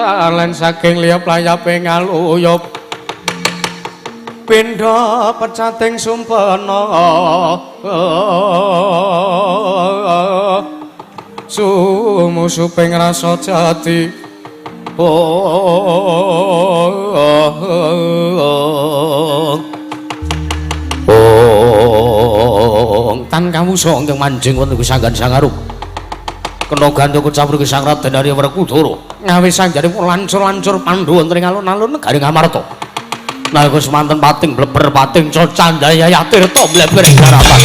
Talen saking liyap layape ngaluyup pindha pecating sumpena sumusuping rasa jati. Oh, tan kawusa ingkang manjing wonten sanggan sangarup kena gandha kecapur Sang Raden Arya Werkudara ngawi sangganipun lancur-lancur pandhu wonten ing alun-alun negari Ngamarta. Nalika semanten pating bleber pating candaya tirta bleber ing daratan.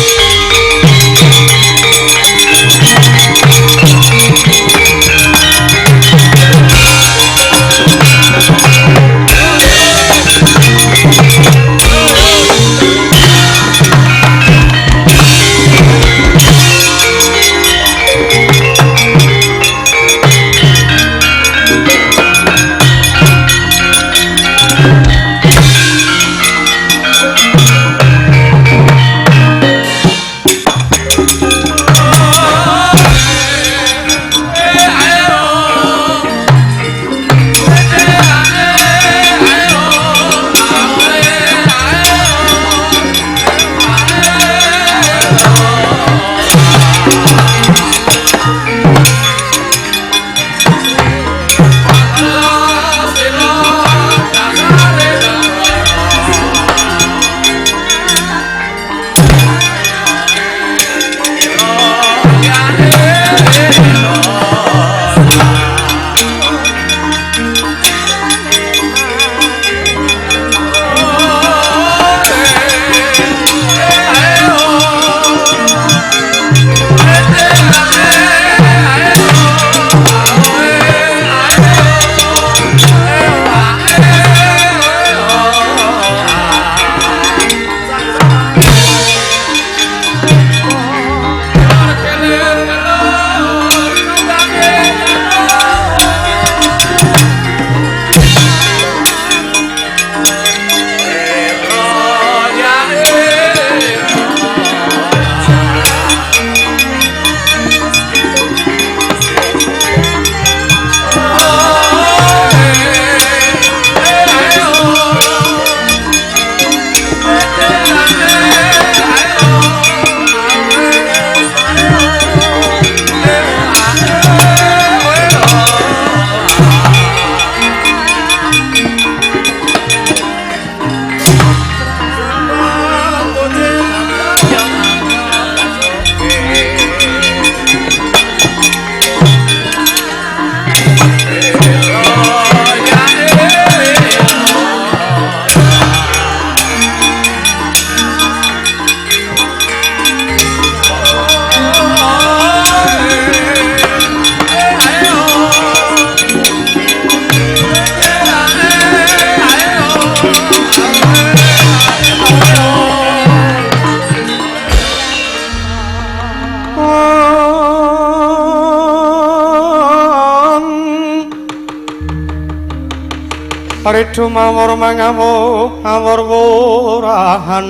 Ridu mawur mangawu awur wurahan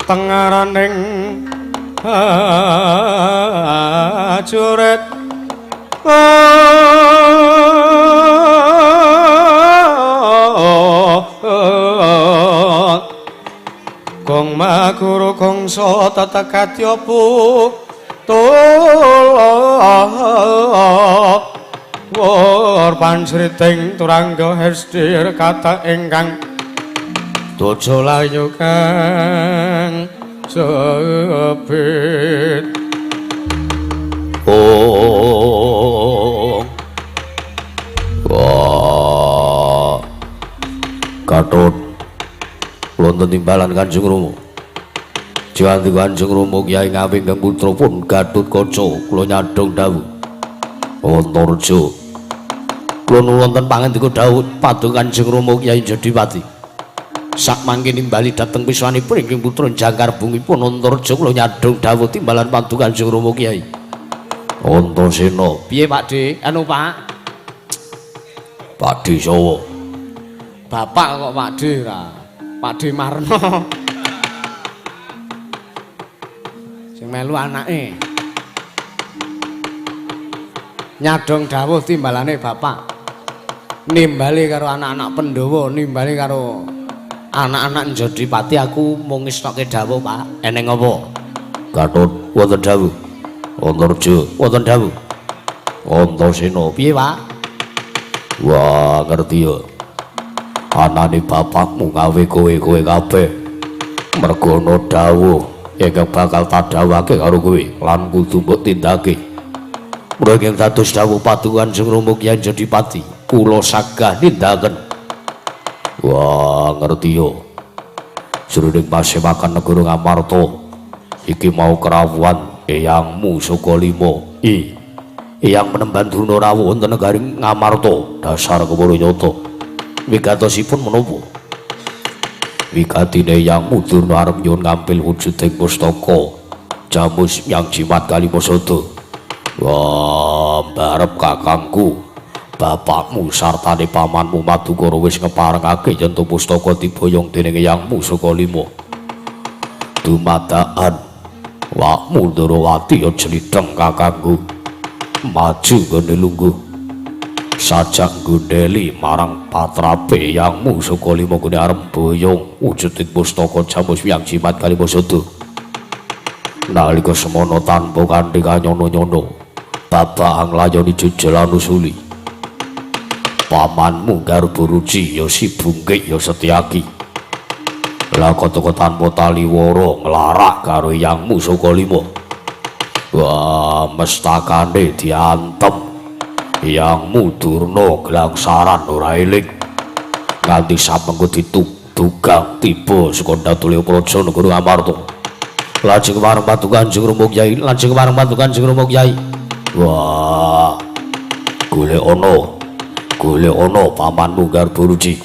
tengaraning ajurit. Gong maguru gongso tetekadya putula wur pansriting turangga hesdir kata ingkang dojo layu kang sepit. Oh, wah, Gatot wonten timbalan Kanjeng Rama. Jiwanti Kanjeng Rama Kyai Ngawi ingkang putra pun Gatotkaca kula nyadhong dawuh Antarja. Kula nuwun wonten pangandika dawuh paduka Kanjeng Rama Kyai Jodipati. Sakmangke nimbali dhateng piswanipun ingkang putra jangkar bungipun Antarja kula nyadhong dawuh timbalan paduka Kanjeng Rama Kyai Antasena. Piye Pak De? Anu Pak. Pak De sawa? Bapak kok Pak De ora? Pak De Marno. Sing melu anake. Nyadhong dawuh timbalane bapak. Nimbali karo anak-anak Pandhawa, nimbali karo anak-anak Jodipati aku mung ngestokke dawuh, Pak. Eneng apa? Gatot wonten dawuh. Antarja wonten dawuh. Antasena piye, Pak? Wah, ngerti ya. Anane bapakmu gawe kowe-kowe kabeh. Mergo ana dawuh ingkang bakal tadhawuhake karo kowe lan kudu mbok tindake. Mula ingkang dados dawuh Paduka Kanjeng Rama Kyai Jodipati, kula sagah nindakaken. Wah, ngerti ya. Jroning pasewakan negara Ngamarta iki mau kerawuhan eyangmu Sukalima. I. Eyang Penemban Durna rawuh wonten negari Ngamarta, dasar kepara nyata. Wigatosipun menapa? Wigatine eyangmu Durna arep nyuwun ngampil wujuding pustaka Jamus yang Jimat Kalimasada. Wah, barep kakangku, bapakmu sartane pamanmu Madukara wis ngeparengake yen to pustaka diboyong dening eyangmu Sukalima. Dumadakan wakmu Ndorowati ya jlidheng kakangku. Maju nggone lungguh. Sajak nggondheli marang patrape eyangmu Sukalima nggone arep boyong wujuding pustaka Jamus Wiyang Jimat Kalimasada. Nalika semono tanpa kanthi kanyono-nyono, babak anglayoni jejelan usuli. Pamanmu Garbaruci ya si Bungkik ya Setyaki. Lah kata tanpa taliwara nglarak karo eyangmu Sukalima. Wah, mestakane diantem. Eyangmu Durna glangsaran ora eling. Nganti samengko ditugang tiba saka Datulya Praja negara Ngamarta. Lajeng marang Paduka Kanjeng Rama Kyai, lajeng marang Paduka Kanjeng Rama Kyai. Wah, golek ana, golek ana pamanmu Garbaruci.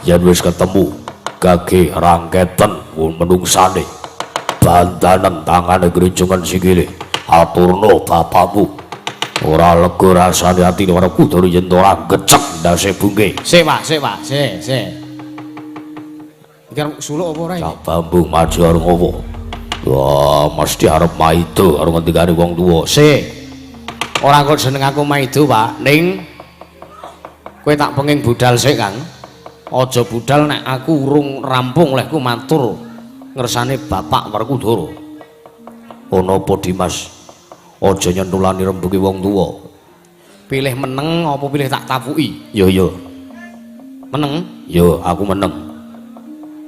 Yen wis ketemu, gage rangketen menungsane. Bandanen tangane grinjungan sikile. Aturna bapakmu. Ora lega rasane atine ora kudu yen ora gecek ndase bungke. Sik, Pak, sik, Pak, sik, sik. Iki arep suluk apa ora iki? Cak bambu maju arep ngopo? Wah, mesti arep maido karo ngendikane wong tuwa. Sik. Ora kok jeneng aku maido, Pak. Ning kowe tak pengin budal sik, Kang. Aja budal nek aku urung rampung lehku matur ngersane Bapak Werkudara. Ana apa, Dimas? Aja nyentulani rembuke wong tuwa. Pilih meneng apa pilih tak tapuki? Yo yo. Meneng? Yo, aku meneng.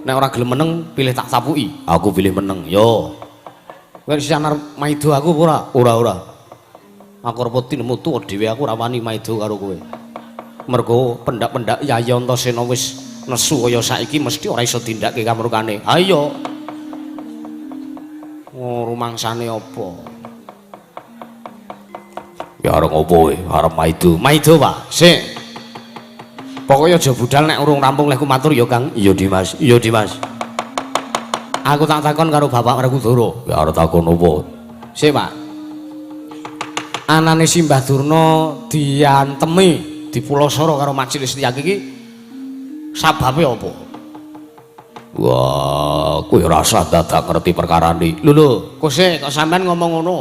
Nek ora gelem meneng, pilih tak tapuki. Aku pilih meneng. Yo. Kowe wis arep maido aku apa ora? Ora, ora. Aku arep tinemu tuwa dhewe, aku ora wani maido karo kowe. Mergo pendak-pendak Yayi Antasena wis nesu kaya saiki mesti ora iso tindake kamrukane. Ha iya. Oh, rumangsane apa? Ya arep ngopo kowe? Arep maido. Maido, Pak. Sik. Pokoke aja budal nek urung rampung lehku matur ya, Kang. Iya, Dimas. Iya, Dimas. Aku tak takon karo Bapak Werkudara. Ya arep takon opo? Sik, Pak. Anane Simbah Durna diantemi dipulasara karo Majelis Setyaki iki sababe apa? Wah, kowe ora usah dadak ngerti perkarane. Lho lho, kok sik kok sampean ngomong ngono?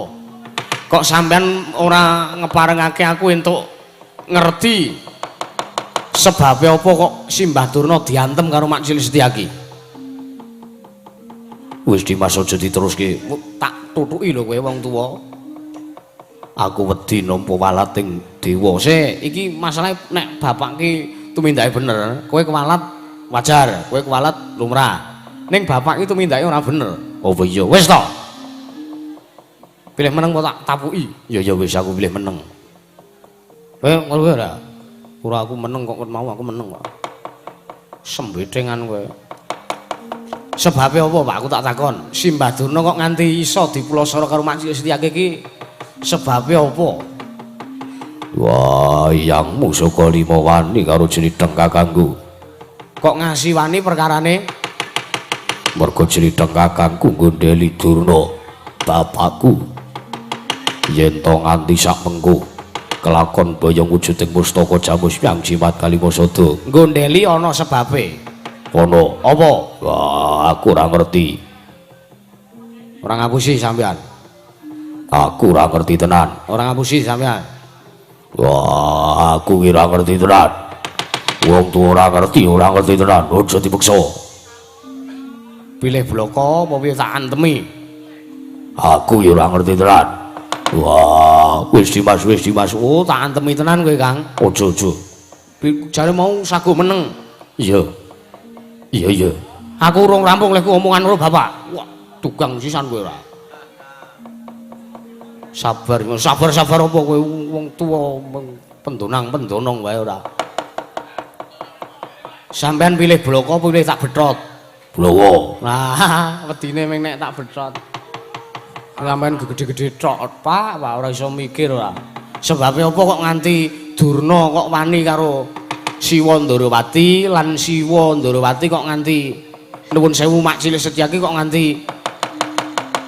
Kok sampean ora ngeparengake aku entuk ngerti sebabe apa kok Simbah Durna diantem karo Majelis Setyaki? Wis Dimas aja diteruske. Tak tutuki lho kowe wong tuwa. Aku wedi nampa walating dewa. Sik, iki masalahe nek bapak ki tumindake bener, kowe kewalat wajar, kowe kewalat lumrah. Ning bapak ki tumindake ora bener. Apa iya? Wis to. Pilih meneng apa tak tapuki? Ya ya wis aku pilih meneng. Kowe ngono ora? Ora aku meneng kok mau aku meneng kok. Sembetengan kowe. Sebabe apa, Pak? Aku tak takon. Simbah Durna kok nganti iso dipulasara karo Majelis Setyaki iki sebabe apa? Wah, eyangmu Sukalima wani karo jlidheng kakangku. Kok ngasi wani perkarane? Mergo jlidheng kakangku nggondheli Durna, bapakku. Yen to nganti sak mengko kelakon boyong wujuding pustaka Jamus Hyang Jimat Kalimasada. Nggondheli ana sebabe. Ana. Apa? Wah, aku ora ngerti. Ora ngapusi sampean. Aku ora ngerti tenan. Ora ngapusi sampean. Wah, aku ora ngerti tenan. Wong tuwa ora ngerti tenan, aja dipeksa. Pilih bloko apa piye tak antemi? Aku ya ora ngerti tenan. Wah, wis Dimas, wis Dimas. Oh, tak antemi tenan kowe, Kang. Aja-aja. Jare mau sago meneng. Iya. Iya, iya. Aku urung rampung lek omongan karo bapak. Wah, tugang sisan kowe ora. Sabar, sabar-sabar apa kowe wong tuwa pendonang-pendonong wae ora. Sampean pilih bloko apa pilih tak betot? Bloko. Lah, wedine meng nek tak betot. Sampean gede-gede tok, Pak, Pak ora iso mikir ora. Sebabe apa kok nganti Durna kok wani karo Siwa Ndarawati lan Siwa Ndarawati kok nganti nuwun sewu Mak Cilik Setyaki kok nganti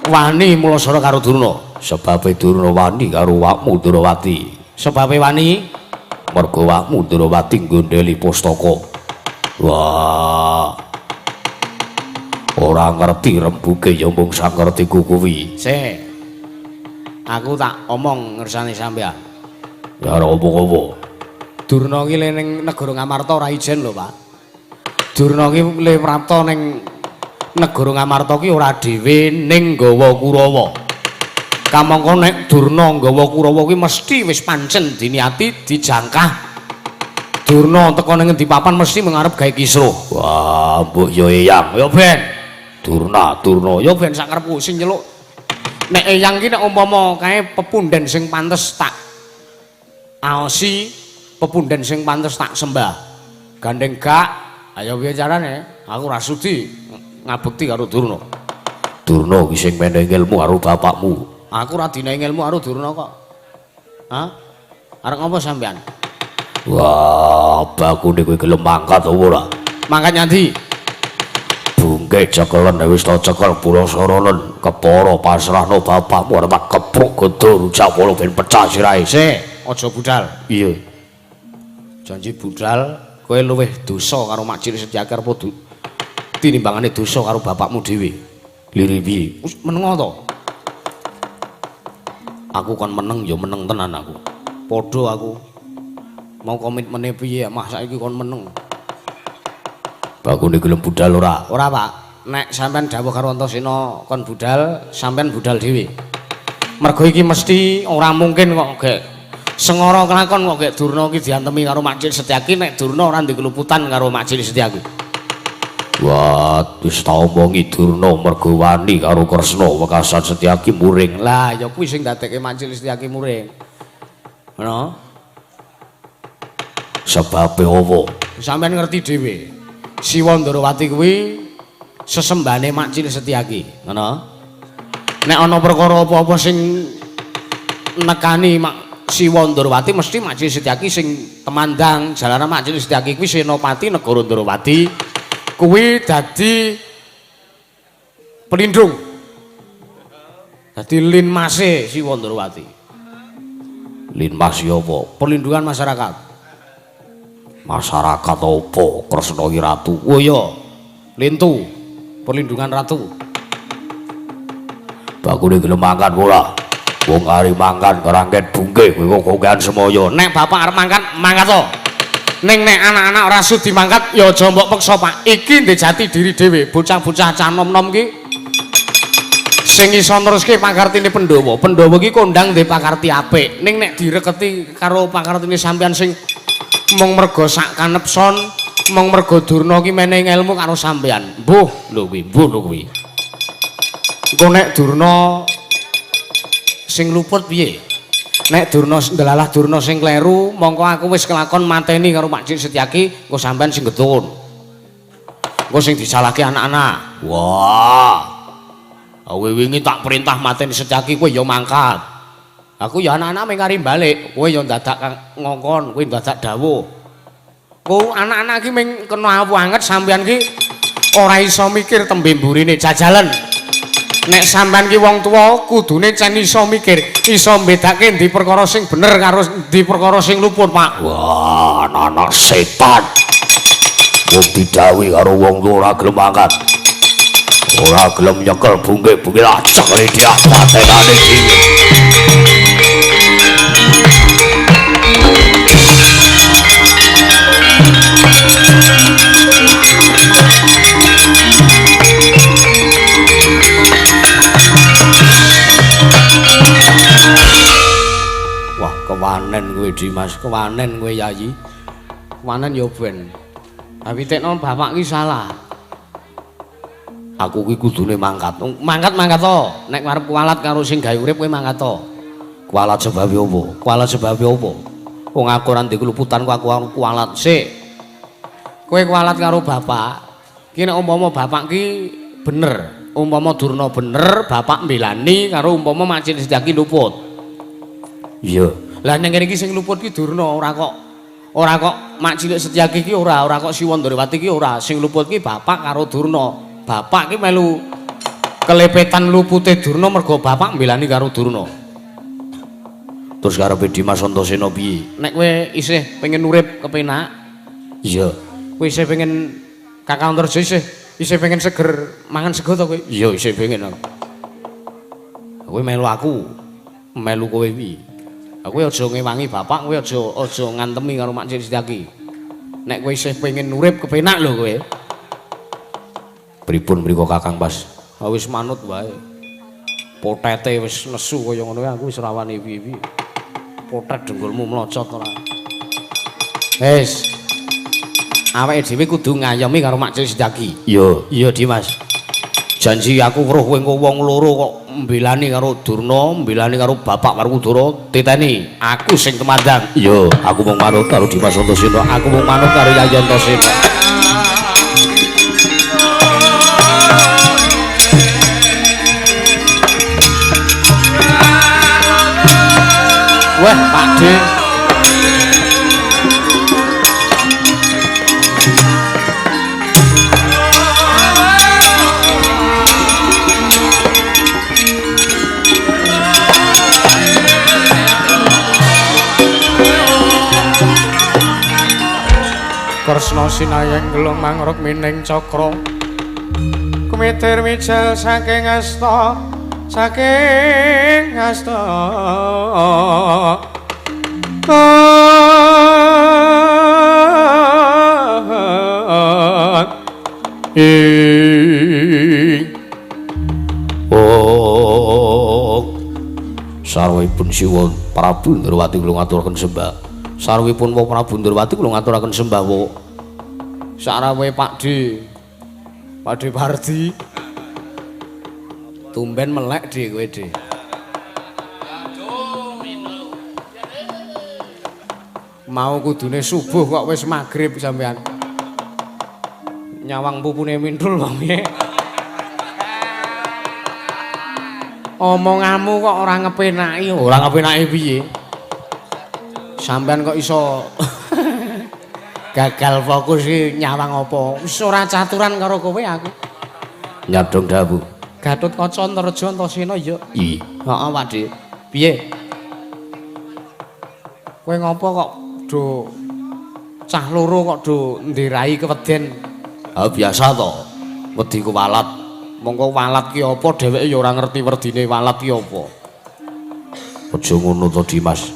wani mulasara karo Durna. Sebabe Durna wani karo wakmu Ndarawati. Sebabe wani mergo wakmu Ndarawati nggondheli pustaka. Wah. Ora ngerti rembuke ya mung sak ngertiku kuwi. Sik. Aku tak omong ngersane sampean. Ya ora apa-apa. Durna ki le ning negara Ngamarta ora ijen lho, Pak. Durna ki le prapta ning negara Ngamarta ki ora dhewe ning nggawa Kurawa. Kamangka nek Durna nggawa Kurawa kuwi mesti wis pancen diniati dijangkah. Durna teka ning ngendi papan mesti mengarep gawe kisruh. Wah, mbok ya eyang. Ya ben. Durna, Durna. Ya ben sak karepku sing nyeluk. Nek eyang ki nek umpama kae pepunden sing pantes tak aosi, pepunden sing pantes tak sembah. Gandeng gak, ayo piye carane? Aku ora sudi ngabekti karo Durna. Durna ki sing menehi ilmu karo bapakmu. Aku ora dinehi ilmu karo Durna kok. Hah? Arep ngopo sampean? Wah, bakune kowe gelem mangkat apa ora? Mangkat nyandi? Bungke cekelen wis ta cekel pulasaranen kepara pasrahno bapakmu arep tak kepruk godho rujak polo ben pecah sirahe. Sik, aja budal. Iya. Janji budal kowe luwih dosa karo Mak Cilik Setyaki arep tinimbangane dosa karo bapakmu dhewe. Liri piye? Wis menengo to. Aku kon meneng ya meneng tenan aku. Padha aku. Mau komitmene piye mah saiki kon meneng. Bakune gelem budal ora? Ora, Pak. Nek sampean dawuh karo Antasena kon budal, sampean budal dhewe. Mergo iki mesti ora mungkin kok gek sengara kelakon kok gek Durna iki diantemi karo Mak Cilik Setyaki nek Durna ora ndek keluputan karo Mak Cilik Setyaki. Wah, wis tak omongi Durna mergo wani karo Kresna wekasan Setyaki muring. Lah, ya kuwi sing dadekke Mak Cilik Setyaki muring. Ngono? Sebabe apa? Sampeyan ngerti dhewe. Siwa Ndarawati kuwi sesembahane Mak Cilik Setyaki, ngono. Nek ana perkara apa-apa sing nekani Mak Siwa Ndarawati mesti Mak Cilik Setyaki sing temandang. Jalaran Mak Cilik Setyaki kuwi senopati negara Ndarawati. Kuwi dadi pelindung. Dadi linmase Siwa Ndarawati. Linmas ya apa? Perlindungan masyarakat. Masyarakat apa? Kresna ki ratu. Oh iya. Lintu. Perlindungan ratu. Bakune gelem mangkat ora? Wong ari mangkat kerangket bungke kowe kok kokean semoyo. Nek bapak arep mangkat, mangkat to. Ning nek anak-anak ora sudi mangkat ya aja mbok peksa, Pak. Iki ndek jati diri dhewe. Bocah-bocah cah nom-nom ki sing iso neruske pakartine Pandhawa. Pandhawa ki kondang ndek pakarti apik. Ning nek direketi karo pakartine sampean sing mung mergo sak kanepson, mung mergo Durna ki menehi ilmu karo sampean. Mbuh lho kuwi, mbuh lho kuwi. Engko nek Durna sing luput piye? Nek Durna ndelalah Durna sing kleru, mongko aku wis kelakon mateni karo Mak Cilik Setyaki, engko sampean sing getun. Engko sing disalahke anak-anak. Wah. Awe wingi tak perintah mateni Setyaki kowe ya mangkat. Aku ya anak-anak mung kari balik, kowe ya dadak ngongkon, kowe dadak dawuh. Kowe anak-anak iki mung kena awu anget sampean ki ora iso mikir tembe mburine jajalan. Nek sampean ki wong tuwa kudune cen iso mikir, iso mbedake ndi perkara sing bener karo ndi perkara sing luput, Pak. Wah, anak-anak setan. Wong didhawuhi karo wong tuwa ora gelem mangkat. Ora gelem nyekel bungke-bungke lah cekle dia patenane dhewe. Kewanen kowe Dimas, kewanen kowe Yayi. Kewanen ya ben. Ha pitekno bapak ki salah. Aku ki kudune mangkat. Mangkat-mangkat to. Nek arep kualat karo sing gawe urip kowe mangkat to. Kualat sebabe apa? Kualat sebabe apa? Wong aku ora ndek luputan kok aku arep kualat sik. Kowe kualat karo bapak. Ki nek umpama bapak ki bener, umpama Durna bener, bapak mbelani karo umpama Mak Cilik Setyaki luput. Iya. Lah ning kene iki sing luput ki Durna, ora kok Mak Cilik Setyaki ki ora kok Siwa Ndorowati ki ora, sing luput ki bapak karo Durna. Bapak ki melu kelepetan lupute Durna mergo bapak mbelani karo Durna. Terus karepe Dimas Antasena piye? Nek kowe isih pengen urip kepenak, iya. Kowe isih pengen Kakang Antarja isih pengen seger mangan sego to kowe? Iya, isih pengen aku. Kowe melu aku, melu kowe piye? Kowe aja ngewangi bapak, kowe aja ngantemi karo Mak Cilik Setyaki. Nek kowe isih pengen urip kepenak lho kowe. Pripun mriku Kakang Pas? Ha wis manut wae. Potete wis nesu kaya ngono aku wis ora wani piye-piye. Potet dengkulmu mlocot ora. Wis. Awake dhewe kudu ngayomi karo Mak Cilik Setyaki. Iya, iya Dimas. Janji aku weruh kowe engko wong loro kok mbelani karo Durna, mbelani karo bapak Werkudara, titeni aku sing temandang. Iya, aku mung manut karo Dimas Antasena, aku mung manut karo Yayi Antasena. Wah, Pak De. Kresna sinayeng gelung mangruk mining cakra kumitir mijil saking asta saking asta Oh, sarwipun Siwa Prabu Ndrawati kula ngaturaken sembah. Sarwipun Wa Prabu Ndrawati kula ngaturaken sembah wa. Sarawe Pak D. Pak D Pardi. Tumben melek D kowe D. Mau kudune subuh kok wis magrib sampean. Nyawang pupune mintul wong piye. Omonganmu kok ora ngepenaki, ora ngepenaki piye? Sampean kok iso gagal fokus iki nyawang apa? Wis ora caturan karo kowe aku. Nyadong dawuh. Gatotkaca Antarja Antasena ya. Iya. Heeh, Pak De. Piye? Kowe ngopo kok do cah loro kok do nderai keweden? Ha biasa to. Wedi kuwalat. Mongko walat ki apa dheweke ya ora ngerti werdine walat ki apa. Aja ngono to Dimas.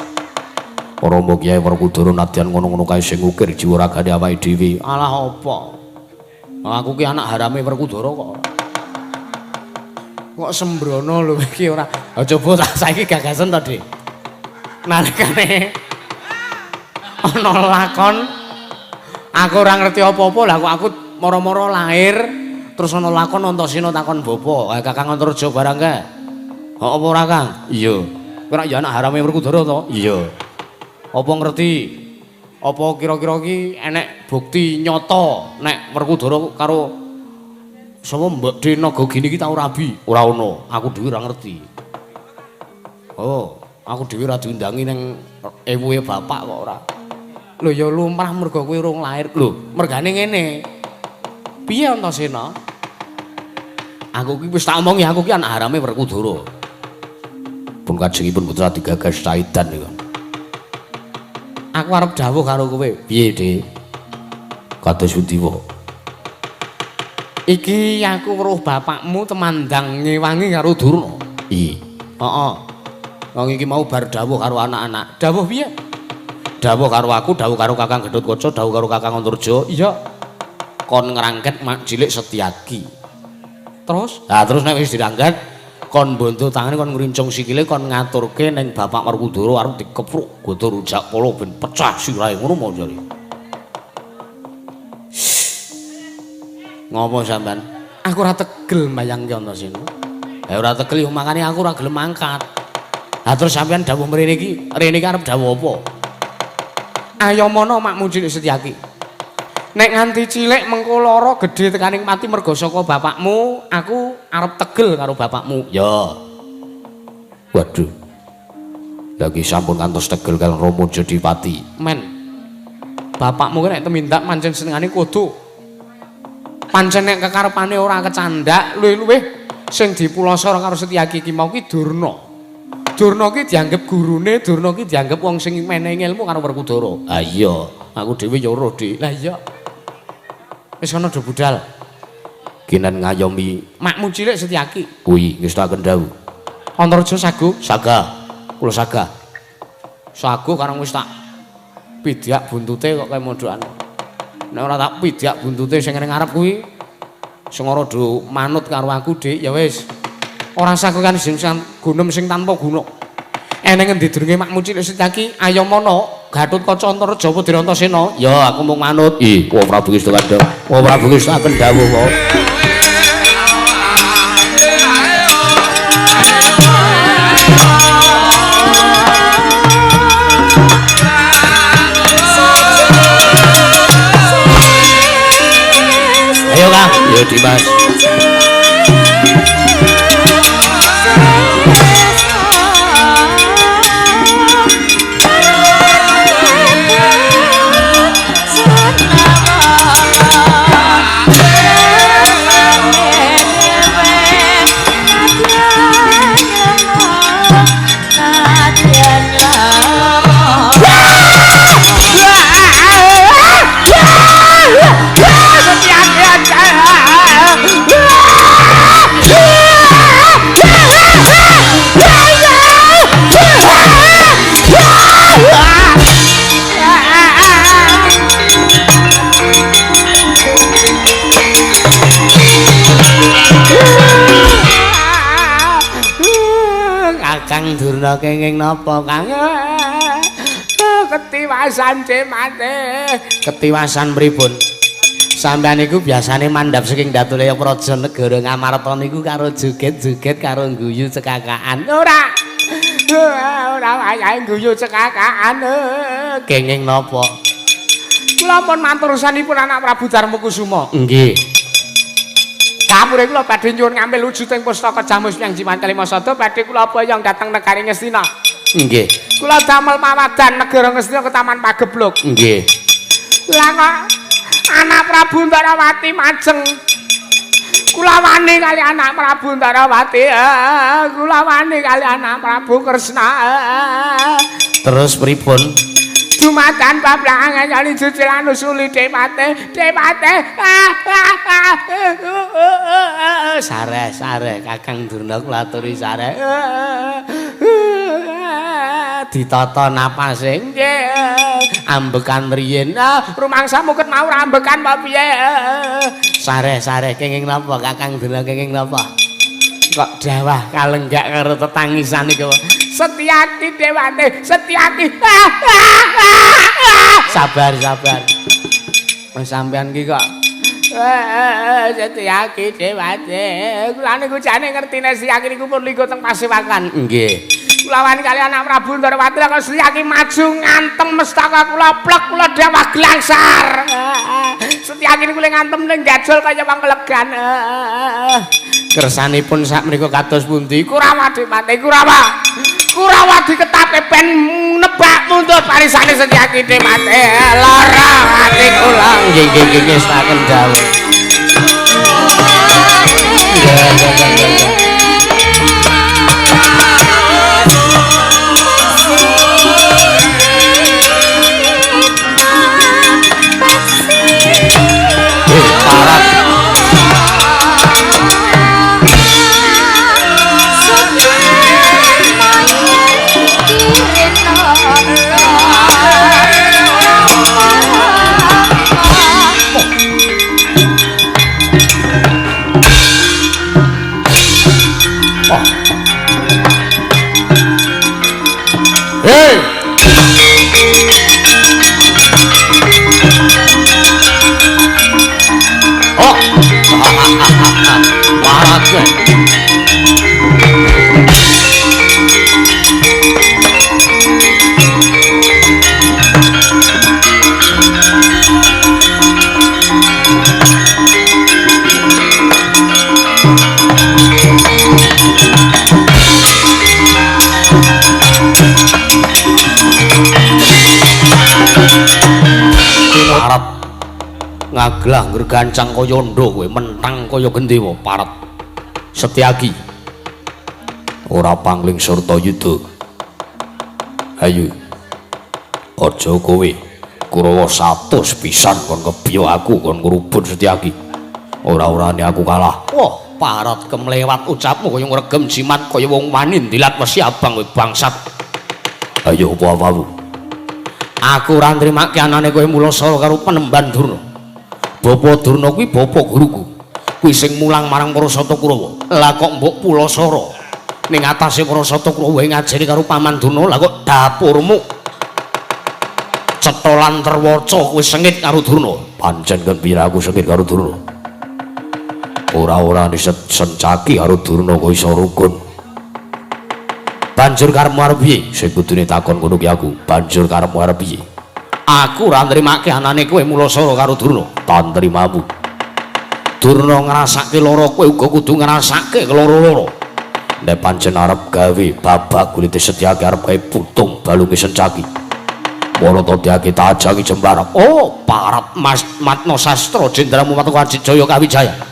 Rama Kyai Werkudara nadyan ngono-ngono kae sing ngukir jiwa ragane awake dhewe. Alah apa? Aku ki anak harame Werkudara kok. Kok sembrono lho iki ora. Ha coba tak saiki gagasen to, Dik. Nalikane ana lakon aku ora ngerti apa-apa lah kok aku moro-moro lahir terus ana lakon Antasena takon bapa, "Kakang Antarja barang kae." "Ha apa ora, Kang?" "Iya." "Kowe rak ya anak harame Werkudara to?" "Iya." "Apa ngerti? Apa kira-kira iki enek bukti nyata nek Werkudara karo sapa Mbok De Nagagini iki tau rabi?" "Ora ono, aku dhewe ora ngerti." "Oh, aku dhewe ora diundangi ning ewuhe bapak kok ora." "Lho ya lumrah mergo kowe urung lahir." "Lho, mergane ngene. Piye Antasena?" Aku ki wis tak omongi aku ki anak harame Werkudara. Pun kajengipun putra digagas Saidan niku. Aku arep dawuh karo kowe. Piye, Dik? Kados pundi wae? Iki aku weruh bapakmu temandang ngewangi karo Durna. Iya. Heeh. Wong iki mau bar dawuh karo anak-anak. Dawuh piye? Dawuh karo aku, dawuh karo Kakang Gatotkaca, dawuh karo Kakang Antarja. Iya. Kon ngrangket Mak Cilik Setyaki. Terus? Nah, terus nek wis dirangket Kon bondo tangane kon ngrincung sikile kon ngaturke ning Bapak Werkudara arep dikepruk gada rujak pala ben pecah sirahe ngono mau jare. Ngopo sampean? Aku ora tegel mbayangke Antasena. Ha ora tegel yo makane aku ora gelem mangkat. Lah terus sampean dawuh mrene iki, rene iki arep dawuh apa? Ayo mono makmu cilik Setyaki. Nek nganti cilik mengko lara gedhe tekaning mati mergo saka bapakmu, aku arep tegel karo bapakmu. Ya. Waduh. Lagi sampun kantos tegel karo Rama Jodipati. Men. Bapakmu ki nek tumindak pancen senengane kudu. Pancen nek kekarepane ora kecandak, luwih-luwih sing dipulasa karo Setyaki ki mau ki Durna. Durna ki dianggep gurune, Durna ki dianggep wong sing menehi ilmu karo Werkudara. Ha iya, aku dhewe ya ora, Dik. Lah iya. Wis kono do budal. Kinen ngayomi makmu cilik Setyaki. Kuwi ngestaken dawuh. Antareja sago? Saga. Kula saga. Sago karang wis tak pidhak buntute kok kaya mondhokan. Nek ora tak pidhak buntute sing ning ngarep kuwi sing ora do manut karo aku, Dik, ya wis. Ora sago kan sing gunem sing tanpa guna. Eneng endi durunge makmu cilik Setyaki, ayo mono Gatotkaca Antareja apa Dirantasena? Ya, aku mung manut. Ih, wa Prabu Kistha wa Prabu Kistha dawuh wae. Ayo Kang, ya Dimas. Kakang Durna kenging napa, Kang? Ketiwasan cemate. Ketiwasan pripun? Sampeyan niku biasane mandhap saking Datulaya Praja Negara Ngamarta niku karo joget-joget karo guyu cekakaan. Ora. Ora wayahe guyu cekakaan. Kenging napa? Kula pun matur sanipun anak Prabu Darmakusuma. Nggih. Kapure kula badhe nyuwun ngambil wujuding pustaka Jamus Hyang Jimantelima Sada badhe kula boyong dhateng negari Ngastina. Nggih. Kula damel mawadan negara Ngastina ke Taman Pagebluk. Nggih. Lah kok anak Prabu Ndarawati majeng. Kula wani kali anak Prabu Ndarawati. Kula wani kali anak Prabu Kresna. Terus pripun? Dumatan bablangan kali jujulan usuli dewate dewate. Sare sare Kakang Durna kula aturi sare. Ditata napase nggih ambekan riyin. Rumangsamu ket mau ora ambekan apa piye? Sare sare kenging napa Kakang Durna kenging napa? Kok dawah kalenggak karo tetangisan iku. Setyaki dewate, Setyaki. Sabar, sabar. Wis sampean ki kok Setyaki dewate. Kula niku jane ngertine Setyaki niku pun linggo teng pasewakan. Nggih. Kula wani kali anak Prabu Ndarawati kok Setyaki maju ngantem mestaka kula plek kula dawah glangsar. Setyaki niku le ngantem ning gajol kaya wong kelegan. Kersanipun sak menika kados pundi? Kurawa dewate, Kurawa. Kurawa diketape ben nebak mundut parisane Setyaki dewate. Lara ati kula. Nggih nggih nggih ngestaken dawuh. Nggih nggih nggih. Parat. Ngaglah ngregancang kaya ndha kowe, mentang kaya gendewa parat. Setyaki. Ora pangling sarta yuda. Ayo. Aja kowe Kurawa 100 pisan kon kebyo aku kon ngrubut Setyaki. Ora-orane aku kalah. Wah, parat kemlewat ucapmu kaya ngregem jimat kaya wong wani ndilat wesi abang kowe bangsat. Ayo apa apamu? Aku ora nrimake anane kowe Mulasara karo penemban Durna. Bapa Durna kuwi bapa guruku. Kuwi sing mulang marang para Sata Kurawa. Lah kok mbok Pulasara ning atase para Sata Kurawa ngajeni karo paman Durna, lah kok dapurmu cetha lan terwaca kowe sengit karo Durna. Pancen kembira aku sengit karo Durna. Ora-ora sencaki karo Durna kok iso rukun. Banjur karepmu arep piye? Sing kudune takon ngono ki aku. Banjur karepmu arep piye? Aku ora nrimake anane kowe Mulasara karo Durna. Tan trimamu. Durna ngrasake lara kowe uga kudu ngrasake loro-loro. Nek pancen arep gawe babak kulite Setyaki arep gawe putung balunge Sencaki. Warata diake tajangi jembar. Oh, parat Mas Matno Sastra Jendramu Matoko Ajijaya Kawijaya.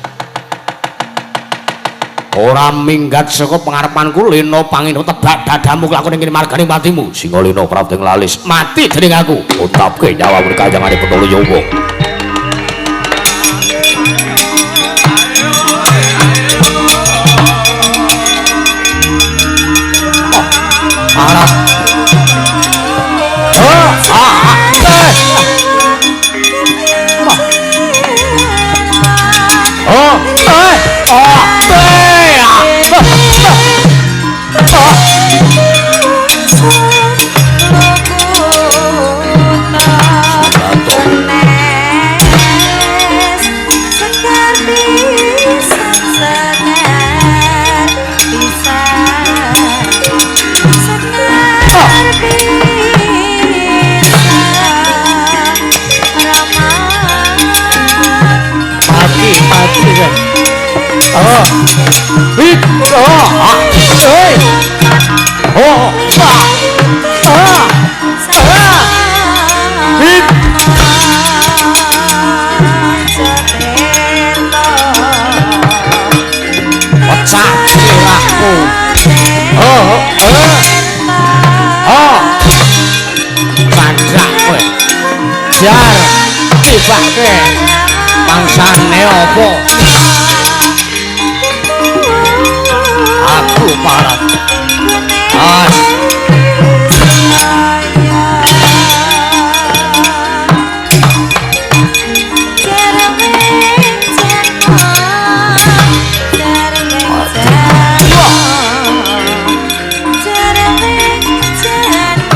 Ora minggat saka pengarepanku Lena pangino tebak dadamu lakone ngene margane patimu. Singalena prapting lalis mati dening aku. Utapke nyawamu kayangane Bathara Yawa. Oh, parat. Oh, ah, eh. Oh, eh, oh, eh. Oh. Hit. Oh. Hey. Oh. Ah. Ah. Ah. Hit. Pecah sirahmu. Oh. Oh. Oh. Kandak kowe. Jar tibake. Mangsane apa? Aku parat. As.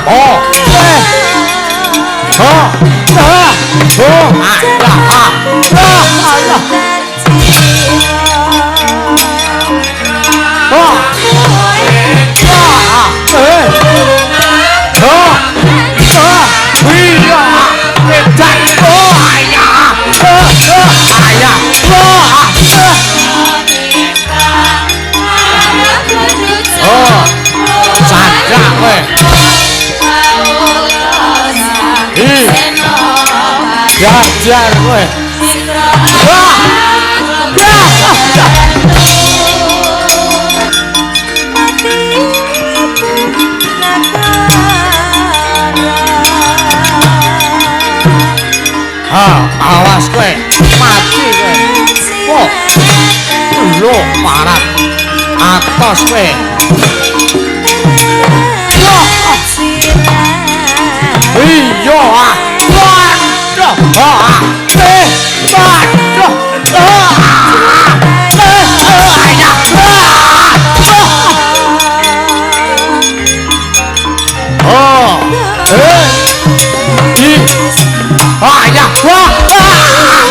Oh. Oh. Ah. Oh. Ah. Ah. Ah. Oh. Oh, cakak kowe. Ih. Jajar kowe. Wah. Ah, awas kowe, mati kowe. Oh. Lho, parat. Atos kowe. Iya, ah. Waduh. Ah. Eh, waduh. Ah. Eh, ayah. Oh. Eh. Ih. Ayah. Wah. Ah.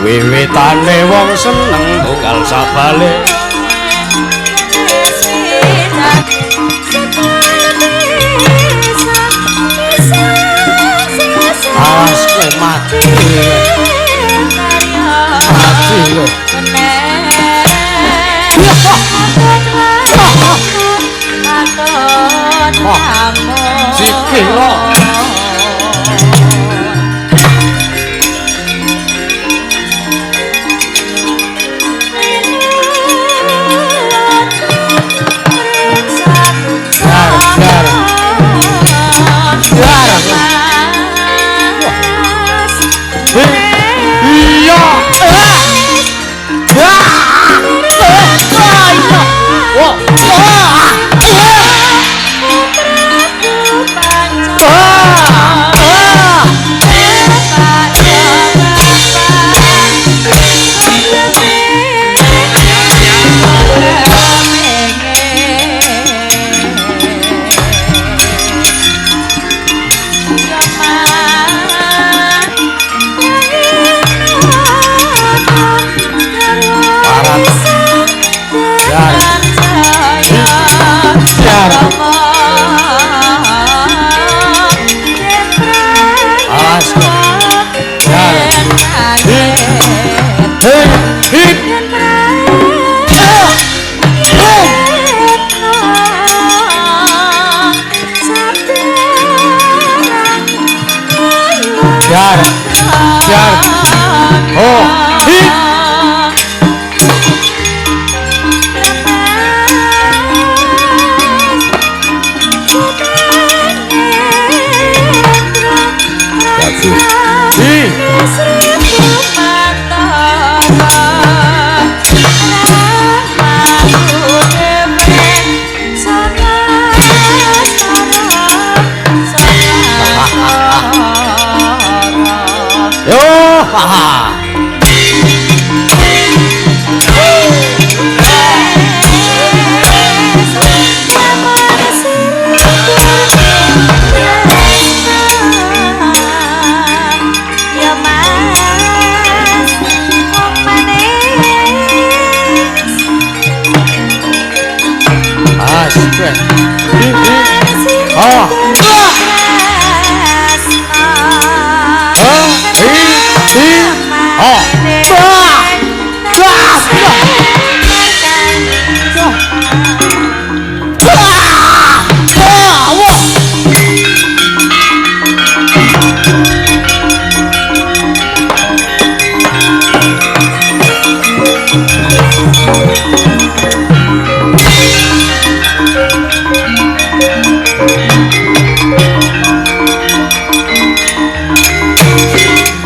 Wiwitane wong seneng tunggal sabale. Gila. Jar, jar. Iya. Wah. Jar. Jar. Oh. Hit.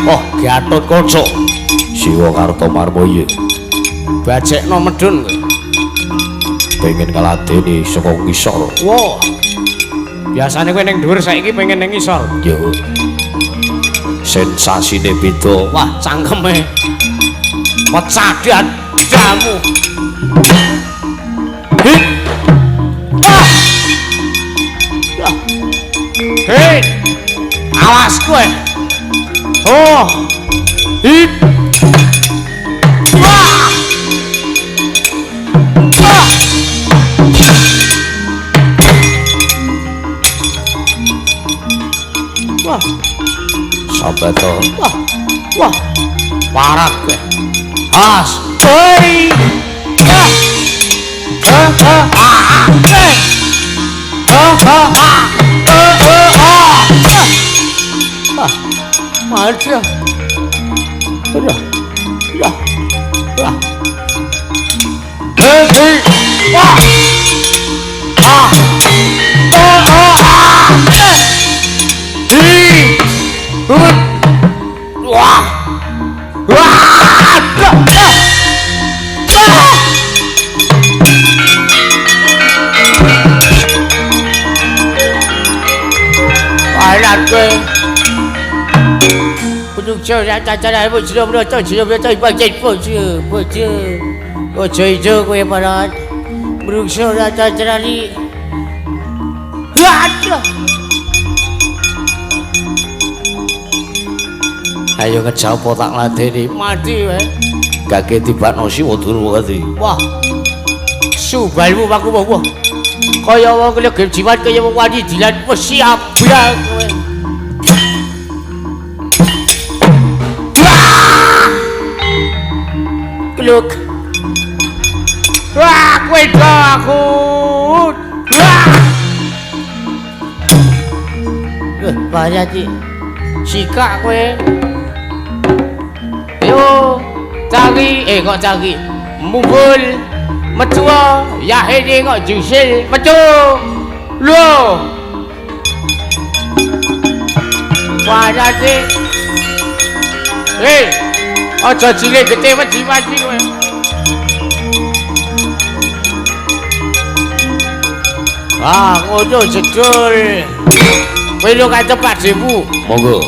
Oh, Gatot Kaca. Siwa Kartomarmaya. Bajekno medhun kowe. Pengen ngladeni saka ngisor. Wah. Biasane kowe ning dhuwur saiki pengen ning ngisor. Yo. Sensasine beda. Wah, cangkeme. Pecah dadamu. Hei. Wah. Hei. Awas kowe. Oh. Hip. Wah. Wah. Wah. Sabeto. Wah. Wah. Parah kowe. As. Hoi. Ah. Ah ah ah. Eh. Ah ah ah. Eh eh ah. Ah. Mati. Udah. Udah. Udah. Hei, hei. Wah. Ah. Oh, oh, ah. Hi. Hut. Wah. Wah. Dah. Dah. Ah. Alah kowe. Ayo ngejawab tak ngladeni. Mati wae. Gage tibakno Siwa Durwati. Wah. Subalmu aku wah. Kaya wong legem jiwat kaya wong wani dilan wis siap kowe. Kluk. Wah, kowe do aku. Wah. Bahaya Ci. Sikak kowe. Ayo, cari kok cari. Mumbul. Metu ya ini kok jusil. Metu. Lho. Bahaya Ci. Aja cilik gede wedi-wedi kowe. Ah, ngono jedul. Kowe lho kancep Pakdhemu. Monggo.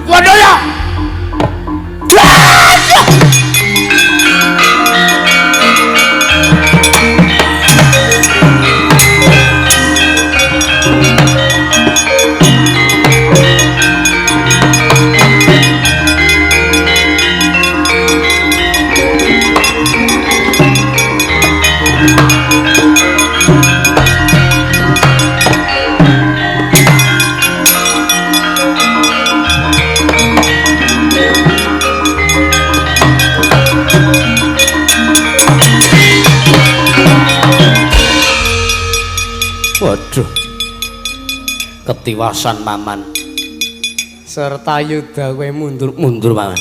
Waduh ya. Waduh. Ketiwasan Maman. Serta yuda kowe mundur. Mundur Maman.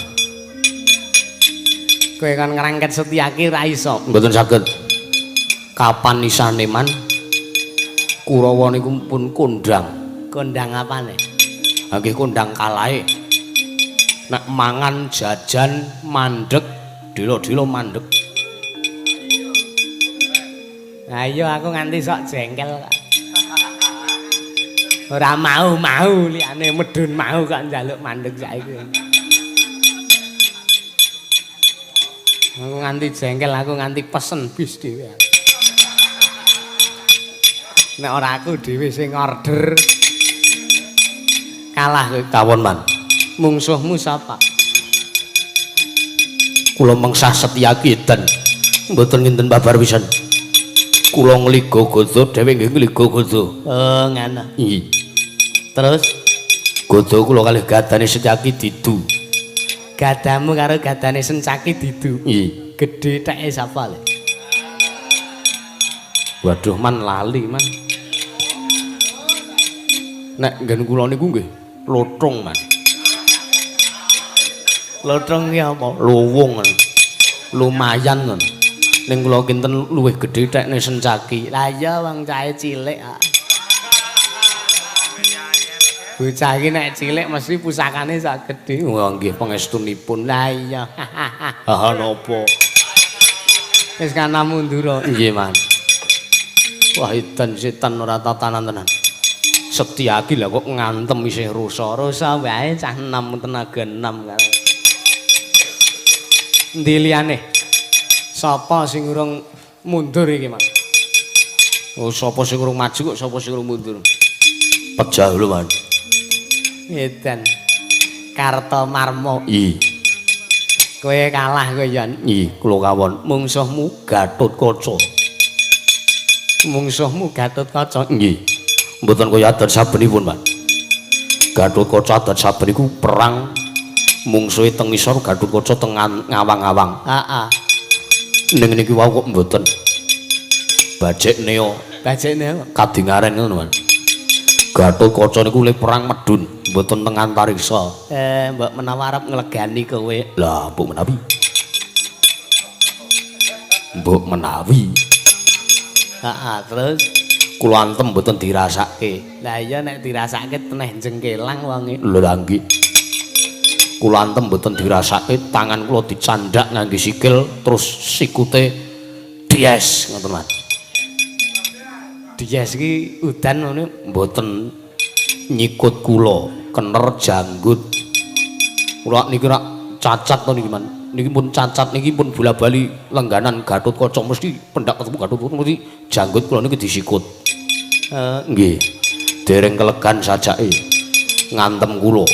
Kowe kan ngrangket Setyaki ra iso. Mboten saged. Kapan isane Man? Kurawa niku pun kondang. Kondang apane? Ha nggih kondang kalahe. Nek mangan jajan mandeg, dilo-dilo mandeg. Ayo aku nganti sok jengkel. Ora mau-mau liyane medun mau kok njaluk mandeg saiki. Aku nganti jengkel, aku nganti pesen bis dhewe. Nek ora aku dhewe sing order kalah kowe. Kawon Man. Mungsuhmu sapa? Kula mengsah Setyaki den. Mboten nginten babar pisan. Kula ngliga gada, dhewe nggih ngliga gada. Oh, ngono. Nggih. Terus gada kula kalih gadane Setyaki didu. Gadamu karo gadane Sencaki didu. Nggih. Gedhe teke sapa le? Waduh Man lali Man. Nek nggen kula niku nggih lothong Man. Lothong ki apa? Luwung. Lumayan ngono. Ning kula kinten luwih gedhe tekne Sencaki. Lah iya wong cahe cilik kok. Bocah iki nek cilik mesti pusakane sak gedhe. Wah nggih pangestunipun. Lah iya. Ha napa? Wis kana mundur. Nggih Man. Wah edan setan ora tatanan tenan. Setyaki lah kok ngantem isih rusa. Rusa wae cah enom tenaga enom kae. Endi liyane? Sapa sing urung mundur iki, Mas? Oh, sapa sing urung maju kok sapa sing urung mundur? Pejah lho, Man. Edan. Kartomarma. Nggih. Kowe kalah kowe, Yon. Nggih, kula kawon. Mungsuhmu Gatotkaca. Mungsuhmu Gatotkaca? Nggih. Mboten kaya adat sabenipun, Mas. Gatotkaca adat saben iku perang mungsuhe teng ngisor, Gatotkaca teng ngawang-awang. Heeh. Ning niki wau kok mboten. Bajek neo. Bajek neo kadingaren ngono, Mas. Gatotkaca niku le perang medun, mboten teng antariksa. Mbok menawa arep nglegani kowe. Lah, mbok menawi. Mbok menawi. Heeh, terus kula antem mboten dirasake. Lah iya nek dirasake teneh jengkelang wonge. Lho lah nggih. Kula antem mboten dirasake, tangan kula dicandak ngangge sikil terus sikute dies ngoten Mas. Dies iki udan ngono mboten nyikut kula, kener janggut. Kula niki rak cacat to niki Man. Niki pun cacat niki pun bola-bali lengganan Gatotkaca mesti pendak ketemu Gatotkaca mesti janggut kula niki disikut. Nggih. Dereng kelegan sajake ngantem kula.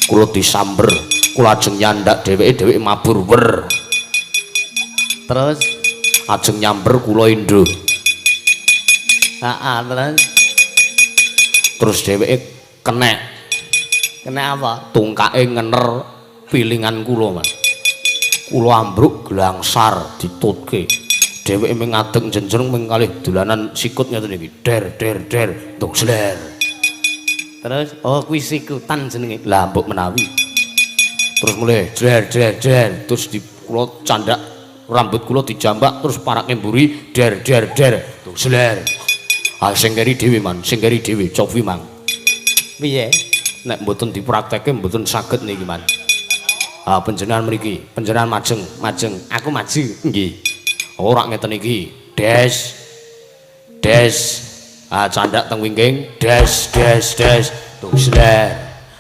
Kula disamber, kula ajeng nyandak dheweke, dheweke mabur wer. Terus ajeng nyamber kula indho. Heeh, terus terus dheweke kenek. Kenek apa? Tungkake ngener pilingan kula, Mas. Kula ambruk glangsar ditutke. Dheweke mung ngadeg jenjreng mung kalih dolanan sikut ngeten iki. Der der der, ndung sler. Terus oh kuwi sikutan jenenge. Lah mbok menawi. Terus mulai der der der, terus di kula candak rambut kula dijambak terus parake mburi der der der, ndung sler. Ah sing keri dhewe man, sing keri dhewe cobi mang. Piye? Nek mboten dipraktekke mboten saged niki man. Ah panjenengan mriki, panjenengan majeng, majeng, aku maju. Nggih. Ora ngeten iki. Des. Des. Ah candak teng wingking, des des des. Tung sler.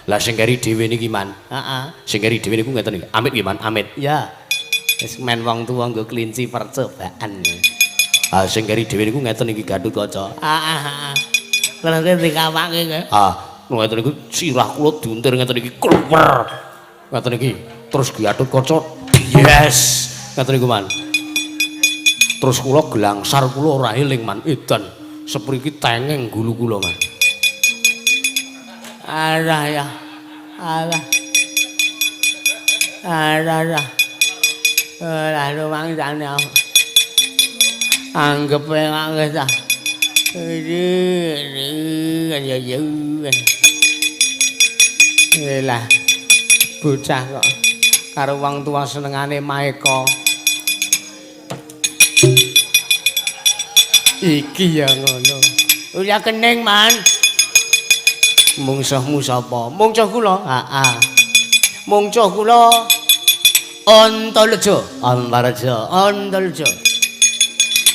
Lah sing keri dhewe niki man. Heeh. Sing keri dhewe niku ngeten iki. Amit nggih man, amit. Ya. Wis men wong tuwa nggo kelinci percobaan. Ah sing keri dhewe niku ngeten iki Gatotkaca. Heeh, heeh. Terus dikawake kowe. Ah, ngeten niku sirah kula diuntir ngeten iki kluwer. Ngeten iki. Terus Gatotkaca yes. Ngeten niku man. Terus kula glangsar kula ora eling man. Edan sepriki tengeng gulu kula man. Alah ya. Alah. Alah alah. Ora rumangsane aku. Anggep ae ta. Lah bocah kok karo wong tuwa senengane maeka. Iki ya ngono. Ora kening man. Mungsuhmu sapa? Mungsuh kula. Heeh. Mungsuh kula Antareja, Antareja, Antareja.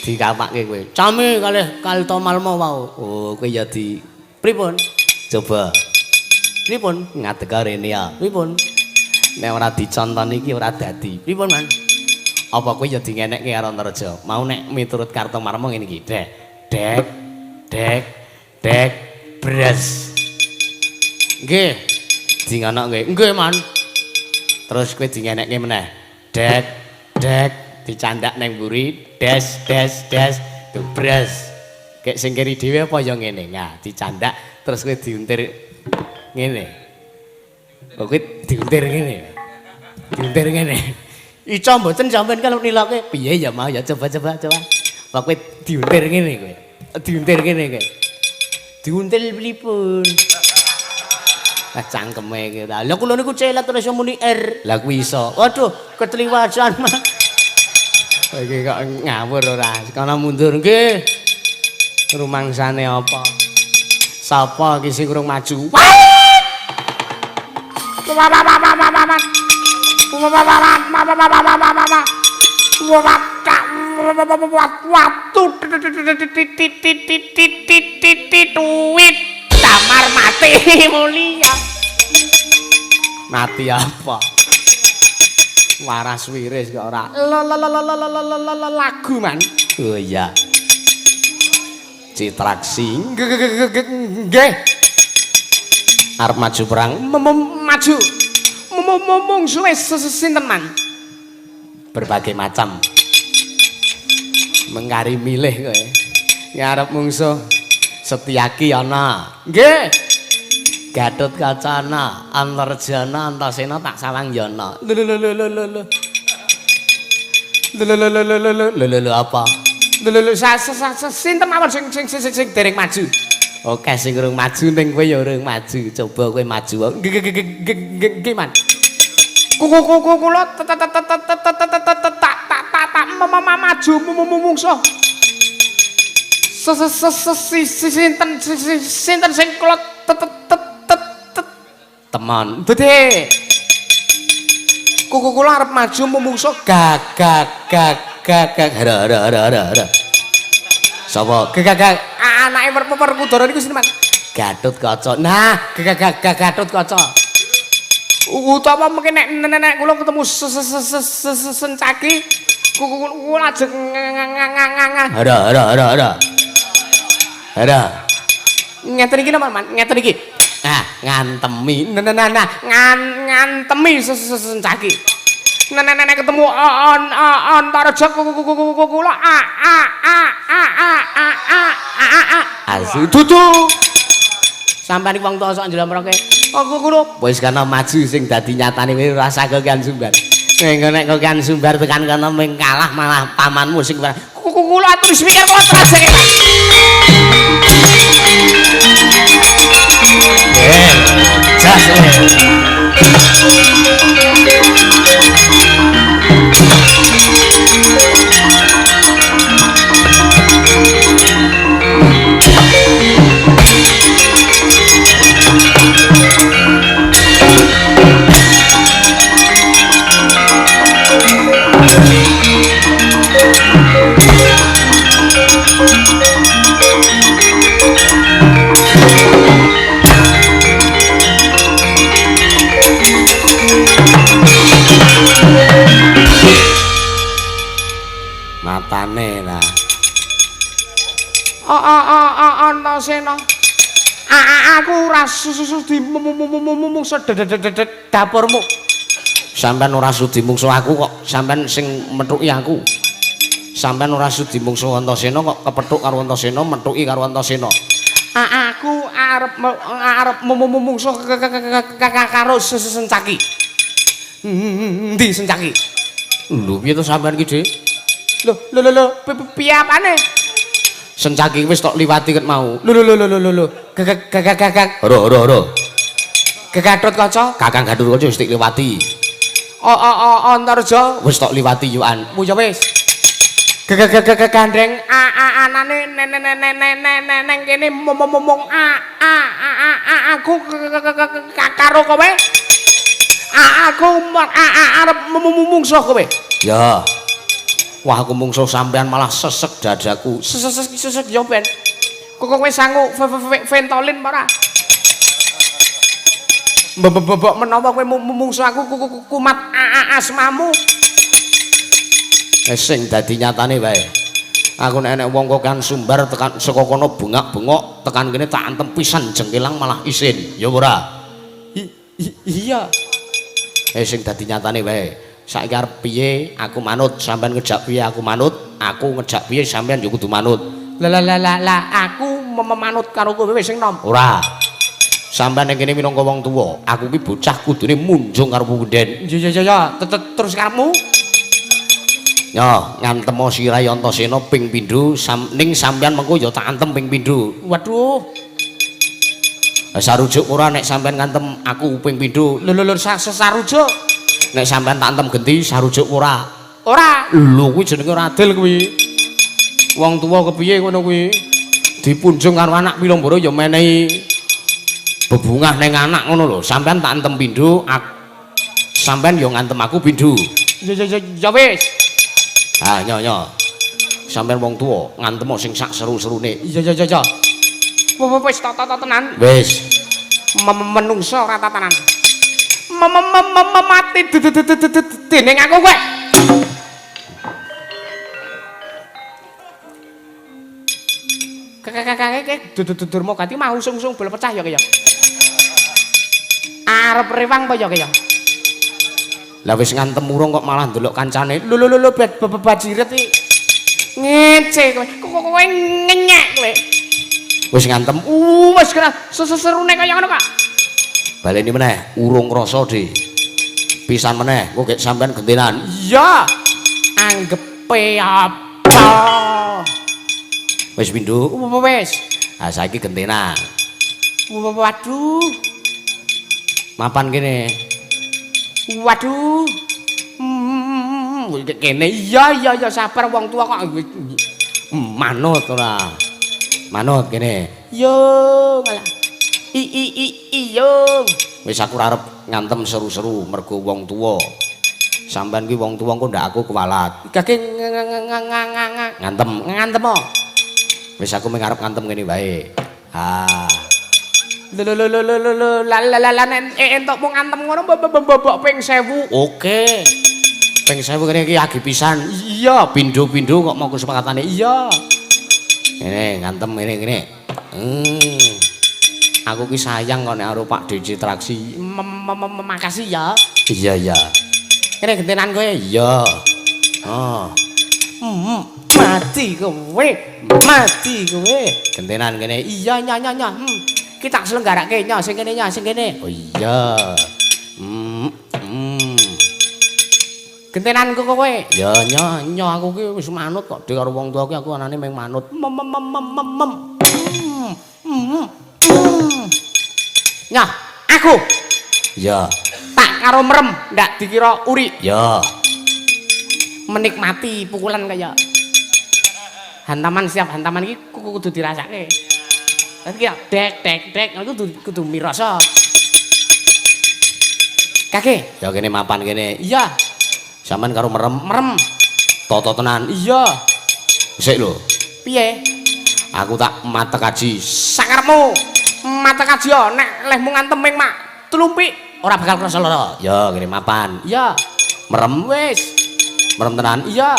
Dikawake kowe. Cami kalih Kaltamalma wau. Oh, kowe ya di pripun? Coba. Pripun? Ngadeg rene ya. Pripun? Nek ora dicontoni iki ora dadi. Pripun, Man? Apa kowe ya dingenekke karo Antareja? Mau nek miturut Kartomarma ngene iki. Dek, dek, dek, dek, bres. Nggih. Dingonokke. Nggih, Man. Terus kowe dingenekke meneh. Dek, dek, dicandak nang mburi, des des des, dubres. Kek sing keri dhewe apa ya ngene? Nah, dicandak terus kowe diuntir ngene. Oh, kowe diuntir ngene. Diuntir ngene. Ica mboten sampean kalau niloke piye ya mau ya coba-coba coba. Apa kowe diuntir ngene kowe? Diuntir ngene kowe. Diuntil pripun? Lah cangkeme iki ta. Lah kula niku celat terus muni R. Lah kuwi iso. Waduh, ketliwasan mah. Iki kok ngawur ora. Kono mundur nggih. Rumangsane apa? Sapa iki sing urung maju? Tuwit damar mati mulia. Mati apa? Waras wiris kok ora. Lagu man. Oh iya. Citraksi. Nggih. Arep maju perang, maju. Mungsuhe sinten man? Berbagai macam. Mengkari milih kowe. Ngarep mungsuh Setyaki ana. Nggih. Gatotkaca ana, Antarja ana, Antasena tak sawang yana. Lho lho lho lho lho lho. Lho lho lho lho lho lho lho apa? Lho lho sinten mawon sing sing sing dereng maju. Oke sing urung maju ning kowe ya urung maju. Coba kowe maju. Nggih man. Kula tak tak maju mungsuh. Sinten sinten sing kula teman. Dede. Kuku kula arep maju mungsuh gag gag gag gag hara hara hara hara. Sapa? Gag gag anake Werkudara niku sinten, Man? Gatotkaca. Nah, gag gag Gatotkaca. Utawa mungkin nek nek kula ketemu Sencaki kuku kula ajeng hara hara hara hara. Hara. Ngeten iki napa, Man? Ngeten iki. Nah, ngantemi. Nah, nah, ngantemi Sencaki. Nah, nah, nah, ketemu Antareja kula a a a a a a a a a. Asu dudu. Sampeyan iki wong tuwa sok njlomproke. Aku kula wis kana maju sing dadi nyatane kowe ora saged kan sumbar. Nek nek kok kan sumbar tekan kono ming kalah malah pamanmu sing kula terus mikir kula terus iki. Jas. Matane lah. Antasena. Aku ora sudi mungsu dapurmu. Sampeyan ora sudi mungsu aku kok sampeyan sing methuki aku. Sampeyan ora sudi mungsu Antasena kok kepethuk karo Antasena, methuki karo Antasena. Aku arep mungsu karo Sencaki. Endi Sencaki? Lho piye to sampeyan ki, Dik? Lho lho lho piye apane? Sencaki wis tok liwati ket mau. Lho lho lho lho lho. Gagak. Ro ro ro. Gagadot kaca. Kakang Gatot Kaca wis tok liwati. Antarja wis tok liwati yuan. Mu ya wis. Gagak gandeng anane neng kene momong aku karo kowe. Aku arep mungsuh kowe. Ya. Wah aku mungsuh sampean malah sesek dadaku. Sesek yo ben. Kok kowe sangu Ventolin apa ora? Mbok menawa kowe mungsuh aku kumat asmamu. Wis sing dadi nyatane wae. Aku nek enek wong kok kan sumbar tekan saka kono bengak-bengok tekan kene tak antem pisan jengkelang malah isin. Ya ora? Iya. Sing dadi nyatane wae. Saiki arep piye aku manut, sampean ngejak piye aku manut, aku ngejak piye sampean yo kudu manut. Lah lah lah lah aku memanut karo kowe wis sing nom. Ora. Sampean ning kene minangka wong tuwa, aku ki bocah kudune munjung karo punden. Ya ya ya terus karepmu. Yo, ngantemo sirahe Antasena ping pindho, ning sampean mengko yo tak antem ping pindho. Waduh. Sarujuk ora nek sampean ngantem aku ping pindho. Lho lho lho sarujuk. Nek sampean tak antem genti sarujuk ora? Ora. Lho kuwi jenenge ora adil kuwi. Wong tuwa kepiye ngono kuwi? Dipunjung karo anak pilomboro ya menehi bebungah ning anak ngono lho. Sampean tak antem pindho, sampean ya ngantem aku pindho. Ya ya ya wis. Ah nyo nyo. Sampean wong tuwa ngantem sing sak seru-serune. Iya iya iya. Wis tata tenan. Wis. Menungso ora tatanan. Mati dening aku kowe. Kakak durma gati mau usung-usung bol pecah ya kaya. Arep rewang apa ya kaya? Lah wis ngantem urung kok malah ndelok kancane. Lho lho lho bajiret iki. Ngece kowe. Kok kowe ngenyek kowe. Wis ngantem. Wis kena seserune kaya ngono kok. Baleni meneh, urung rasa, Dik. Pisan meneh, kok gek sampean gentenan. Iya. Anggepe apa? Wis pindho. Wis. Ha saiki gentenan. Waduh. Mapan kene. Waduh. Kene iya iya iya sabar wong tua kok manut ora. Manut kene. Yo malah. I i i iyo. Wis aku ora arep ngantem seru-seru mergo wong tuwa. Sampeyan kuwi wong tuwa engko ndak aku kuwalat. Gage ngantem. Ngantem. Wis aku mung arep ngantem ngene wae. Ha. Lho lho lho lho lho la la la nek entukmu ngantem ngono mbok ping 1000. Oke. Ping 1000 kene iki agi pisan. Iya, pindho-pindho kok mau kesepakatane. Iya. Ngene ngantem ngene ngene. Aku ki sayang kok nek karo Pak DJ Traksi. Makasih ya. Iya iya. Kene gentenan kowe. Iya. Oh. Mati kowe. Mati kowe. Gentenan kene. Iya nya nya nya. Ki tak selenggarake nya sing kene nya sing kene. Oh iya. Gentenan kok kowe. Ya nyo aku ki wis manut kok Dik karo wong tuwa ki aku anane mung manut. Mem mem mem mem mem. Nyah, aku. Ya. Tak karo merem ndak dikira uri. Ya. Menikmati pukulan kaya hantaman, siap hantaman iki kudu dirasake. Dadi dek dek dek aku kudu mirasa. Kakek, ya kene mapan kene. Iya. Sampeyan karo merem, merem. Toto tenan. Iya. Sik lho. Piye? Aku tak matek aji. Sakarepmu. Matek aji yo nek lehmu ngantem ming mak tlumpik ora bakal krasa lara. Ya kene mapan. Iya. Merem wis. Merem tenan. Iya.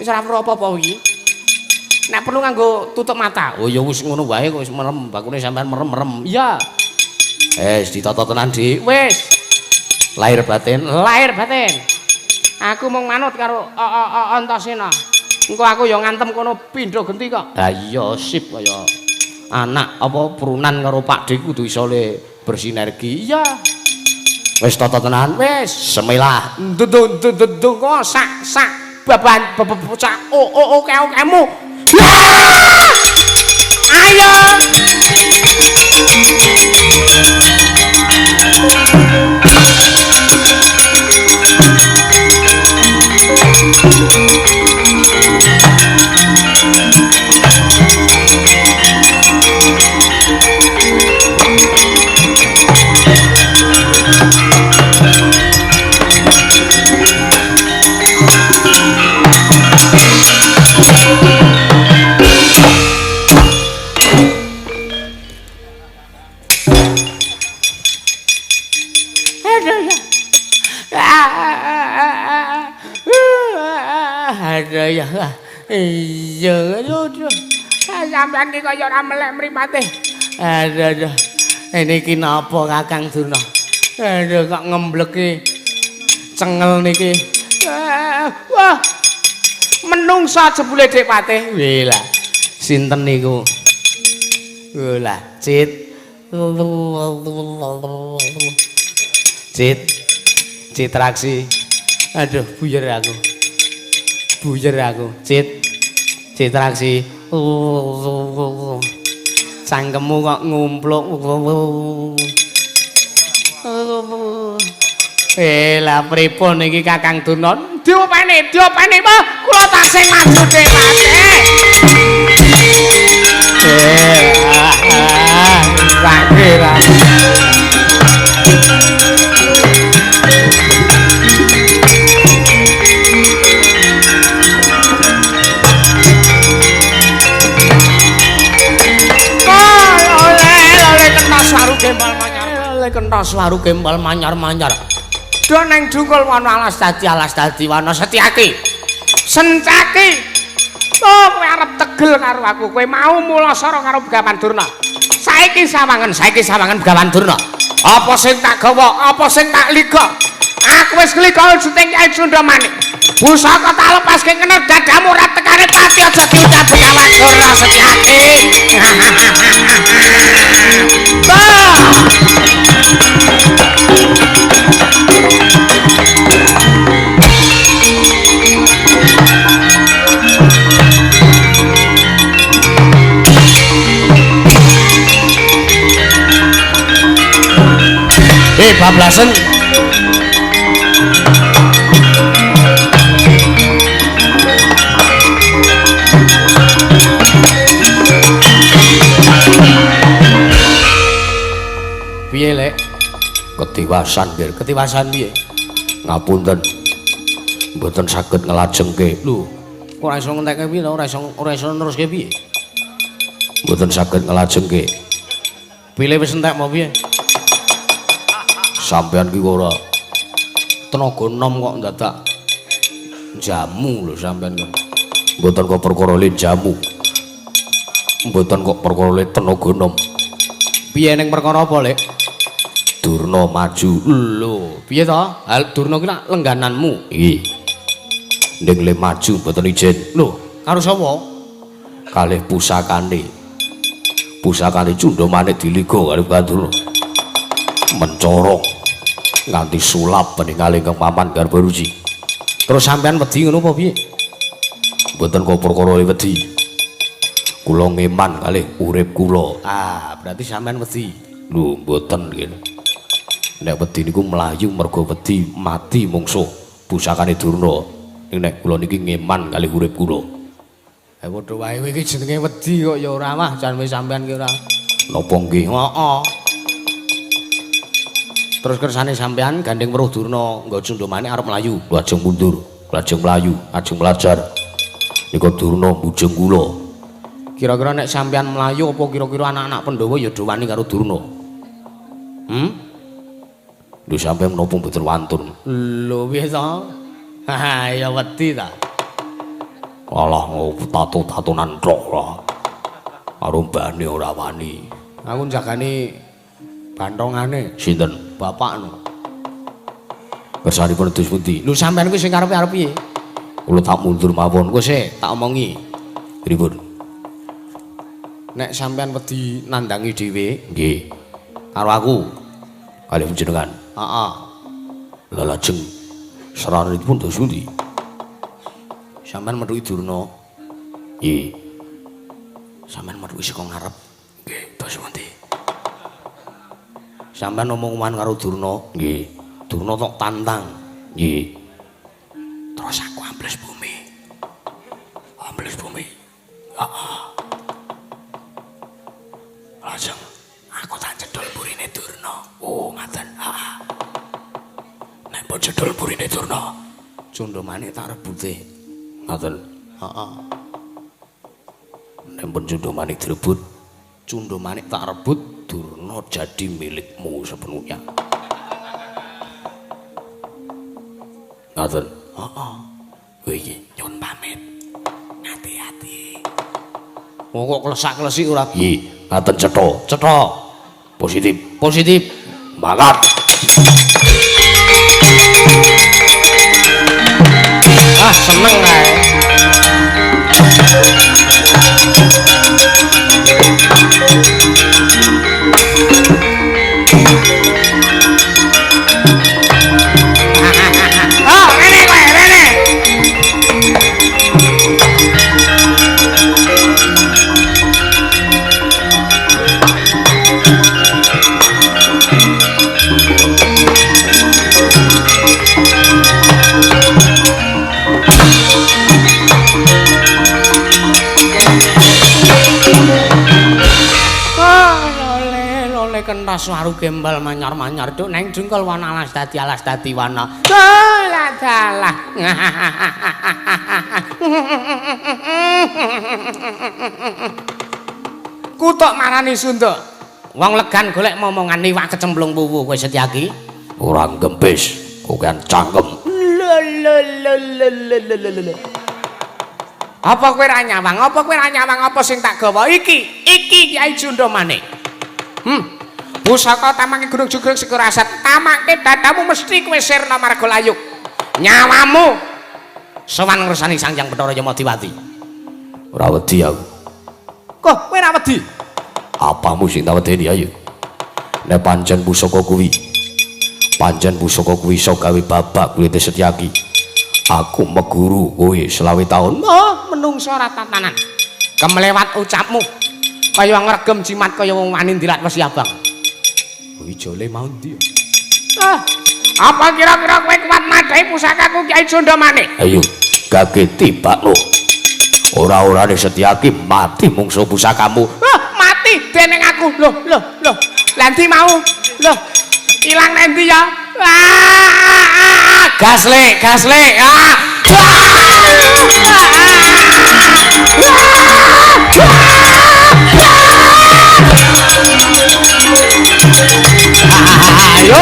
Wis ora perlu apa-apa iki. Nek perlu nganggo tutup mata. Oh ya wis ngono wae kok wis merem, bakune sampean merem-merem. Iya. Wis ditata tenan, Dik. Wis. Lahir batin, lahir batin. Aku mung manut karo Antasena. Engko aku ya ngantem kono pindha genti kok. Ha iya sip kaya anak apa prunan karo Pakde kudu iso le bersinergi. Iya. Wis tata tenan. Wis. Semilah. Ndung kok sak sak baban bocah o o o kemu. Ayo. Aduh ya. Iya, aduh. Sampeyan iki kaya ora melek mripate. Aduh, aduh. Ini iki napa Kakang Durna? Aduh kok ngembleki cengel niki. Wah. Menungsa jebule Dik Patih. Wih lah. Sinten niku? Wih lah, Cit. Cit. Citraksi. Aduh, buyer aku. Buyer aku. Cit. Citraksi. Cangkemmu kok ngumpluk. Lah pripun iki Kakang Durna? Diopeni, diopeni, Mbah. Kula tasih maju Dik Patih. Sakira. Kentos waru gembal manyar-manyar. Do neng dungkul wana alas dadi wana Setyaki. Sencaki. Oh, kowe arep tegel karo aku. Kowe mau mulasara karo Begawan Durna. Saiki sawangen Begawan Durna. Apa sing tak gawa, apa sing tak liga? Aku wis ngliga juting Kyai Cundamani. Pusaka tak lepaske kena dadamu ora tekane pati aja diucap Begawan Durna Setyaki. Bah! Bablasen. Piye, Lek? Ketiwasan, Nggih. Ketiwasan piye? Ngapunten. Mboten saged nglajengke. Lho, kok ora iso ngentekke piye to? Ora iso neruske piye? Mboten saged nglajengke. Pile wis entek mau piye? Sampeyan ki ora tenaga nom kok ndadak jamu lho sampeyan kok. Mboten kok perkara le jamu. Mboten kok perkara le tenaga nom. Piye ning perkara apa, Lek? Durna maju. Lho, piye to? Hal Durna ki lak lenggananmu. Nggih. Ning le maju mboten izin. Lho, karo sapa? Kalih pusakane. Pusakane Cundamane diliga karo Durna. Mencorong nganti sulap peninggal ingkang paman Garbaruji. Terus sampean wedi ngono apa piye? Mboten kok perkara wedi. Kula ngeman kalih urip kula. Ah, berarti sampean wedi. Lho, mboten nggih. Nek wedi niku mlayu mergo wedi mati mungsuh pusakane Durna. Ning nek kula niki ngeman kalih urip kula. Eh padha wae kowe iki jenenge wedi kok ya ora mah jan wis sampean ki ora. Napa nggih? Heeh. Terus kersane sampean gandeng weruh Durna nggo cundhamane arep mlayu. Lajeng mundur, lajeng mlayu, lajeng belajar. Nika Durna mbujeng kula. Kira-kira nek sampean mlayu apa kira-kira anak-anak Pandhawa ya do wani karo Durna? Hmm? Lho sampean menapa mboten wantun? Lho piye to? Ha ya wedi ta. Alah tato-tatonan tok lah. Karo mbane ora wani. Aku njagani bantongane. Sinten? Bapakno. Kersanipun dos pundi? Lho sampean kuwi sing karepe arep piye? Kula tak mundur mawon. Engko sik tak omongi. Pripun? Nek sampean wedi nandangi dhewe, nggih. Karo aku. Kalih panjenengan. Heeh. Lah lajeng saranipun dos pundi? Sampean methuki Durna. Nggih. Sampean methuki saka ngarep. Nggih, dos pundi? Sampean omong-omongan karo Durna. Nggih. Durna tok tantang. Nggih. Terus aku ambles bumi. Ambles bumi. Heeh. Lajeng aku tak cedol burine Durna. Oh, ngaten. Heeh. Nek pun cedol burine Durna, cundhamane tak rebute. Ngaten. Heeh. Nek pun cundhamane direbut, cundhamane tak rebut, Durna jadi milikmu sepenuhnya. Ngaten. Heeh. Kowe iki nyun pamit. Ati-ati. Wong kok klesak-klesik ora? Nggih, ngaten cetha. Cetha. Positif. Positif. Mangkat. Ah, seneng kae. Oh, rene kowe, rene. Kentas waru gembal manyar-manyar duk neng jengkol wana alas dadi wana. Dalah dalah. Kutuk marani sunduk. Wong legan golek momongan iwak kecemplung puwu kowe Setyaki. Ora gempis, kokean cangkem. Lho lho lho lho lho lho. Apa kowe ra nyawang? Apa kowe ra nyawang apa sing tak gawa iki? Iki Kyai Cundamane. Pusaka tamange Gunung Jugruk Sikurasat. Tamake dadamu mesti kowe sirna marga layuk. Nyawamu sowan ngresani Sang Hyang Bathara Yamadiwati. Ora wedi aku. Kok kowe ora wedi? Apamu sing tak wedeni ayo. Nek pancen pusaka kuwi. Pancen pusaka kuwi iso gawe babak kulite Setyaki. Aku meguru kowe 25 taun. Oh, menungso ora tatanan. Kemlewat ucapmu. Kaya ngregem jimat kaya wong wani ndilat wesi abang. Ijole mau ndi? Ah, apa kira-kira kowe kuat madhahi pusakaku Kyai Cundamane? Ayo, gageti bakno. Ora-orane Setyaki mati mungsuh pusakamu. Ah, mati dening aku. Loh, loh, loh. Lah ndi mau? Loh, ilang nang ndi ya? Ah, gas le, gas le. Ah. Ayo.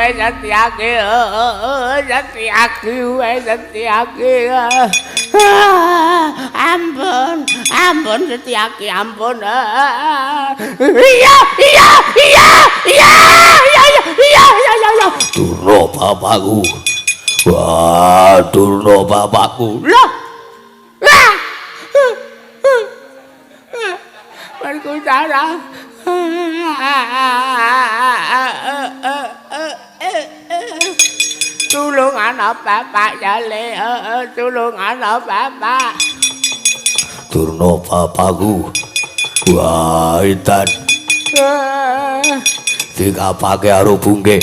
kowe Setyaki, Setyaki kowe Setyaki. Ampun, ampun Setyaki, ampun. Iya, iya, iya, iya, iya, iya, iya, iya. Durna bapakku. Wah, durna bapakku. Lah. Lah. Werkudara. Tulung ana bapak ya le, tulung ana bapak. Durna bapakku. Wah, edan. Dikapake karo bungke.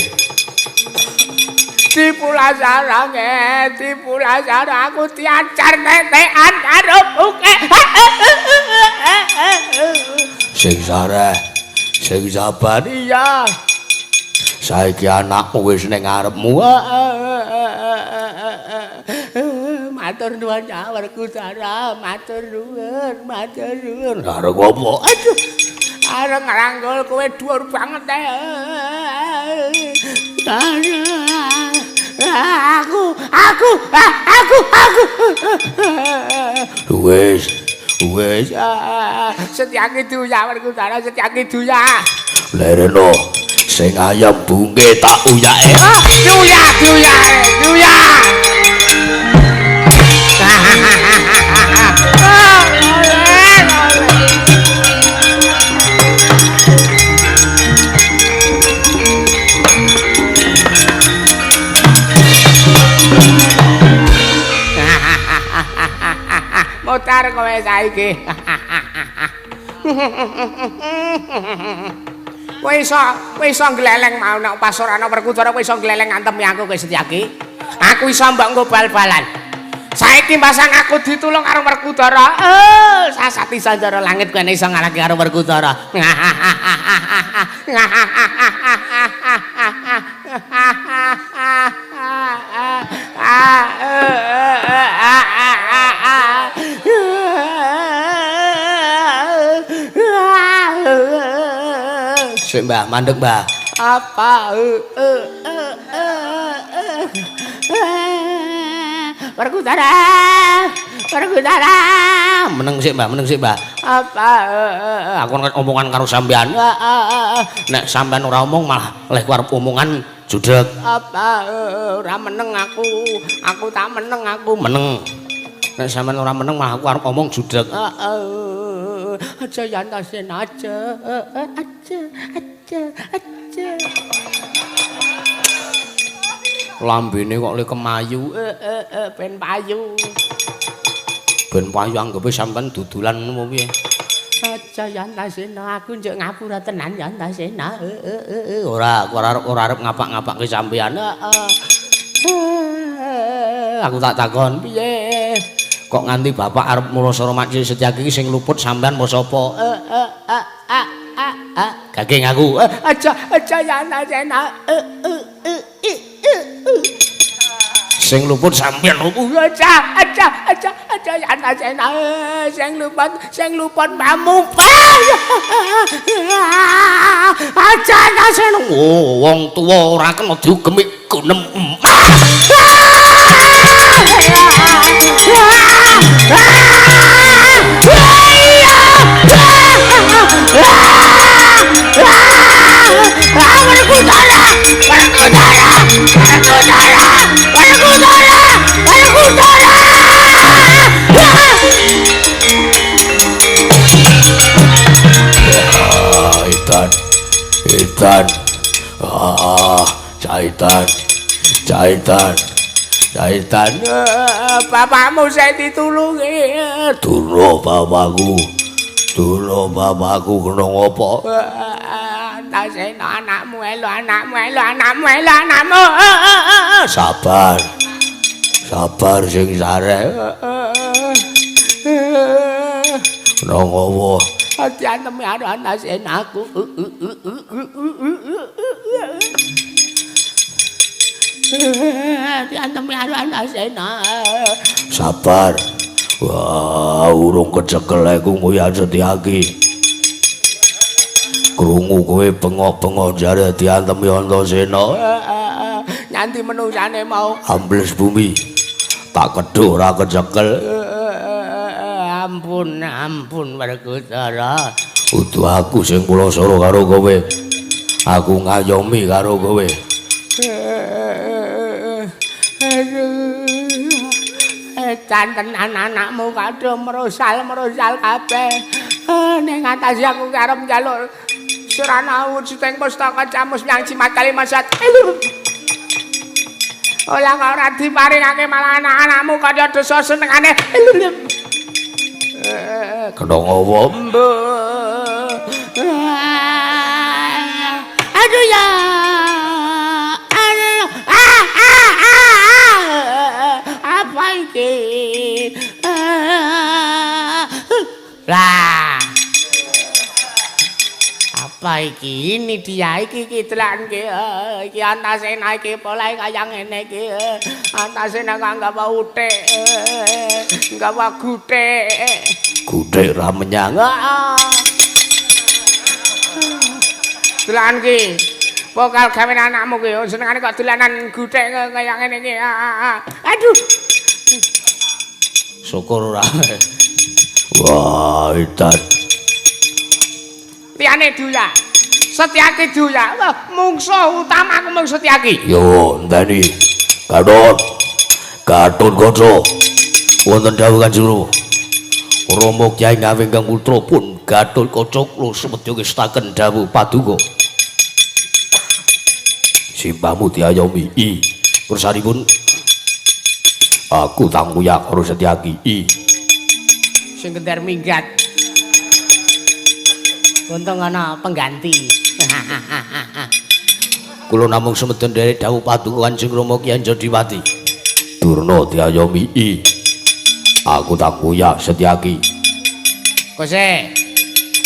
Dipulasarake, dipulasara aku diajar tetekan karo bungke. Sing sareh, sing sabar. Iya. Saiki anakmu wis ning ngarepmu. Matur nuwun ya Werkudara, matur nuwun, matur nuwun. Arep apa? Aduh. Arep ngrangkul kowe dhuwur banget ae. Aku, aku, aku, aku. Wis, wis. Setyaki duya Werkudara, Setyaki duya. Lereno sing ayam bungke tak uyake. Duya, duya, duya. Mutar kowe saiki. Kowe iso gleleng mau nek pas ora ana Werkudara kowe iso gleleng ngantemi aku kowe Setyaki. Aku iso mbok nggo bal-balan. Saiki pasang aku ditulung karo Werkudara. Sasati sanjara langit kowe iso ngalahke karo Werkudara. Sik Mbah, mandek Mbah. Apa? Werkudara, Werkudara. Meneng sik Mbah, meneng sik Mbah. Apa? Aku omongan karo sampean. Nek sampean ora omong malah leh arep omongan judeg. Apa? Ora meneng aku. Aku tak meneng aku. Meneng. Nek sampean ora meneng malah aku arep omong judeg. Aja yantasen aja. Aja, aja, aja. Lambene kok le kemayu. Ben payu. Ben payu anggepe sampean dudulan ngono piye? Aja Yantasena, aku njuk ngapura tenan Yantasena. Ora, aku ora arep ngapak-ngapakke sampean. Aku tak takon, piye? Kok nganti bapak arep mulasara Makcil Setyaki iki sing luput sampean apa sapa? Gageng aku. Aja, aja Yantasena. Sing luput sampean opo? Aja, aja, aja, aja Yantasena. Sing luput mamu. Aja Yantasena. Oh, wong tuwa ora kena diugemi gunem. Werkudara, Werkudara, Werkudara, Werkudara, Werkudara. Edan, edan, caitan, caitan, caitan. Bapakmu saya ditulungi. Durna bapakku, durna bapakku kena ngopo? Antasena anakmu elo, anakmu elo, anakmu elo, anakmu. Sabar, sabar sing sareh. Kena ngopo? Diantemi karo Antasena aku. Diantemi karo Antasena. Sabar. Wah, urung kecekel aku nguyan Setyaki. Krungu kowe bengok-bengok jare diantemi Antasena. Nyanti menungsane mau ambles bumi. Tak kedhuh ora kecekel. Ampun, ampun Werkudara. Kudu aku sing pulasara karo kowe. Aku ngayomi karo kowe. Edan tenan anakmu kadha merosal-merosal kabeh. Ning ngatasi aku arep njaluk surana wujuding pustaka camus yang jimat kalimasat. Ola kok ora diparingake malah anak-anakmu kaya dosa senengane. Kena ngowo? Aduh ya. Aduh. Apa iki? Lah. Apa iki? Ini dia iki iki delan iki. Iki Antasena iki polahe kaya ngene iki. Antasena kok nggawa uthik. Nggawa guthik. Guthik ra menyang. Heeh. Delan iki. Pokal gawe anakmu ki senengane kok dolanan guthik kaya ngene iki. Aduh. Syukur ora. Wah, edan. Liyane duya. Setyaki duya. Wah, mungsuh utamaku mung Setyaki. Yo, enteni. Gatot. Gatot Kaca. Wonten dawuh Kanjeng Rama. Rama Kyai Ngawi ingkang putra pun Gatot Kaca kula sumedya ngestaken dawuh paduka. Simbahmu diayomi. I. Kersanipun aku tangguyak karo Setyaki. I. Sing gender minggat. Untung ana pengganti. Kula namung sumedya nderek dawuh paduka Kanjeng Rama Kyai Jodipati. Durna diayomi. I. Aku tangguyak Setyaki. Kose.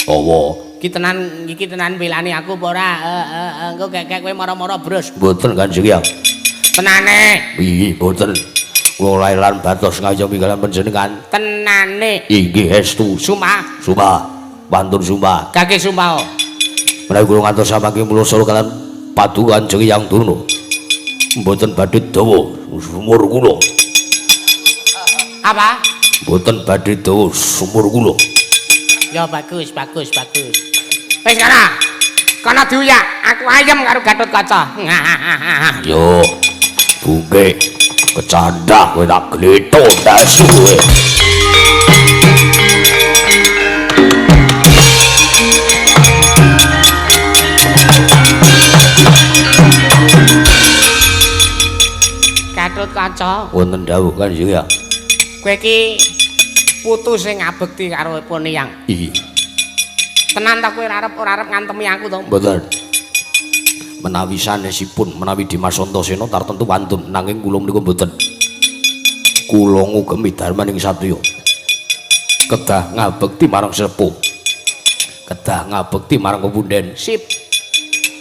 Apa? Iki tenan, iki tenan belani aku apa ora? Engko kek kowe mara-mara bros. Mboten Kanjeng Hyang. Tenane. Inggih, mboten. Kula lairan batos ngayomi kaliyan panjenengan. Tenane. Inggih estu. Sumpah. Sumpah. Pantun sumpah. Kaki sumpah. Menawi kula ngantos samangke mulasara kaliyan paduka Kanjeng Hyang Durna. Mboten badhe dawa sumur kula. Apa? Mboten badhe dawa sumur kula. Ya bagus, bagus, bagus. Wis kana. Kana diuyak, aku ayem karo Gatotkaca. Yo. Bungke kecandak kowe tak gletho ndasu kowe. Gatotkaca. Wonten dawuh Kanjeng ya. Kowe iki putu sing ngabekti karo Poniyang. Iya. Tenan ta kowe ora arep ngantemi aku to? Mboten. Menawi sanesipun menawi Dimas Antasena tartentu wantun nanging kula menika mboten. Kula ngugemi dharmaning satriya. Kedah ngabekti marang sepuh. Kedah ngabekti marang kepunden. Sip.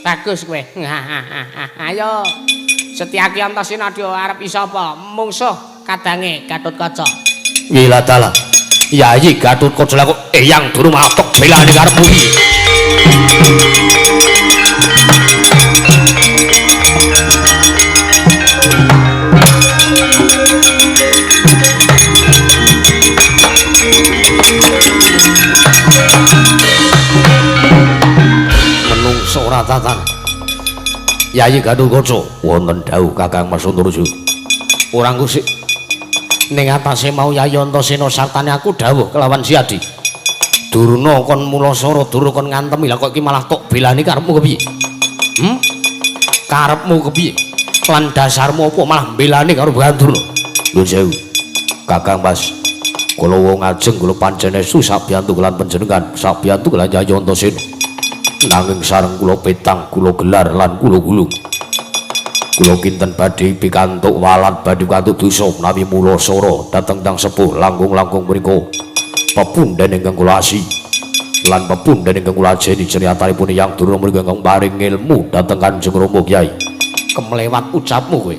Bagus kowe. Ayo. Setyaki Antasena dhewe arep iso apa? Mungsuh kadange Gatotkaca. Wila dalah. Yayi Gatotkaca lha kok eyang durung matok belani karepmu iki. Menungso ora tatan. Yayi Gatotkaca wonten dawuh Kakang Mas Antareja. Ora ngusik. Ning atase mau Yayi Antasena sartane aku dawuh kelawan Siadi. Durna kon mulasara, durna kon ngantemi, lah kok iki malah tok belani karepmu kepiye? Karepmu kepiye? Lan dasarmu apa malah mbelani karo Durna? Nuwun sewu. Kakang Mas, kula wong ajeng kula pancen estu sabiyantu lan panjenengan, sabiyantu lan Yayi Antasena. Nanging sareng kula petang, kula gelar lan kula gulung. Kula kinten badhe pikantuk walat badhe pikantuk dosa menawi mulasara dhateng tang sepuh langkung-langkung mriku pepunden ingkang kula asi lan pepunden ingkang kula ajeni jenenganipun Hyang Durna mriku ingkang paring ilmu dhateng Kanjeng Rama Kyai. Kemlewat ucapmu kowe.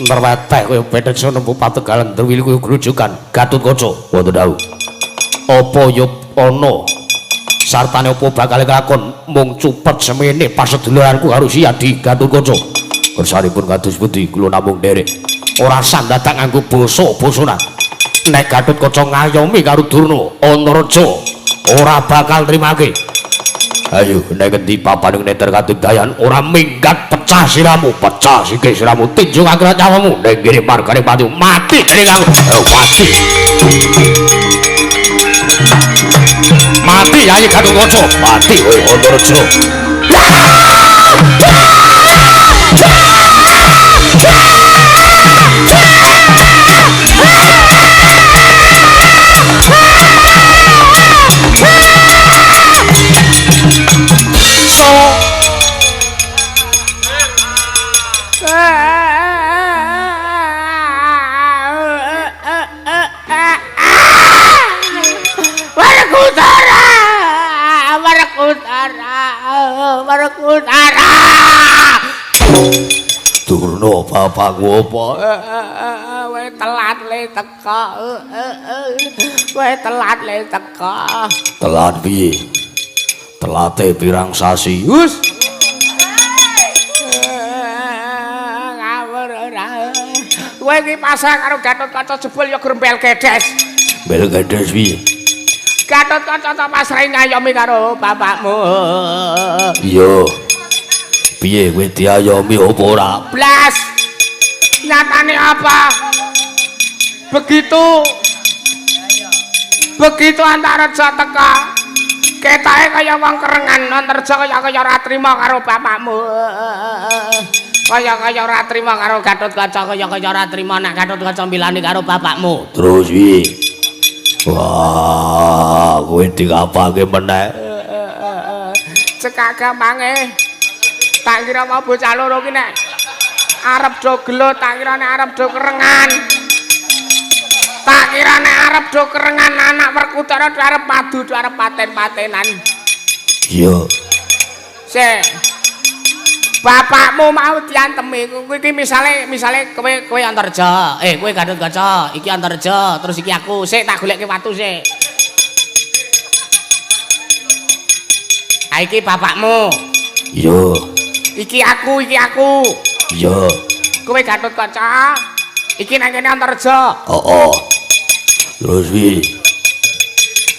Nerweteh kowe bethet sono pategalan drwili kowe grujukan Gatotkaca. Wonten dawuh. Apa ya ana sartane apa bakal kelakon mung cupet semene paseduluranku karo Siadi Gatotkaca. Kersanipun kados pundi kula namung nderek. Ora sandadak nganggo basa-basanan. Nek Gatotkaca ngayomi karo Durna, Antareja ora bakal trimake. Ayo nek endi papaning neter kadigdayan ora minggat pecah siramu, pecah sikih siramu, tinjung akhirat nyawamu ning kene margane pati mati dening aku. Ayo mati. Mati Yayi Gatotkaca, mati kowe Antareja. Werkudara. Durna bapakku apa? Kowe telat le teka. Kowe telat le teka. Telat piye? Telate pirang sasi? Hus. Ngawur ora. Kowe iki pasrah karo Gatotkaca jebul ya grembel gedes. Bel gedes piye? Gatotkaca ta pasrahe ngayomi karo bapakmu. Iya. Piye kowe diayomi apa ora? Blas. Nyatane apa? Begitu Antareja teka, ketoke kaya wong kerengan, Antareja kaya ora trima karo bapakmu. Kaya ora trima karo Gatotkaca, kaya ora trima nek Gatotkaca milani karo bapakmu. Terus piye? Wah, kowe dikapake meneh. Cekak gampange. Tak kira mau bocah loro ki nek arep do gelut, tak kira nek arep do kerengan. Tak kira nek arep do kerengan anak Werkudara do arep padu, do arep paten-patenan. Iya. Sik. Bapakmu mau diantemi kuwi iki misale kowe Antareja, kowe Gatotkaca, iki Antareja, terus iki aku. Sik tak golekke watu sik. Ha iki bapakmu. Iya. Iki aku. Iya. Kowe Gatotkaca. Iki nang kene Antareja. Heeh. Terus piye?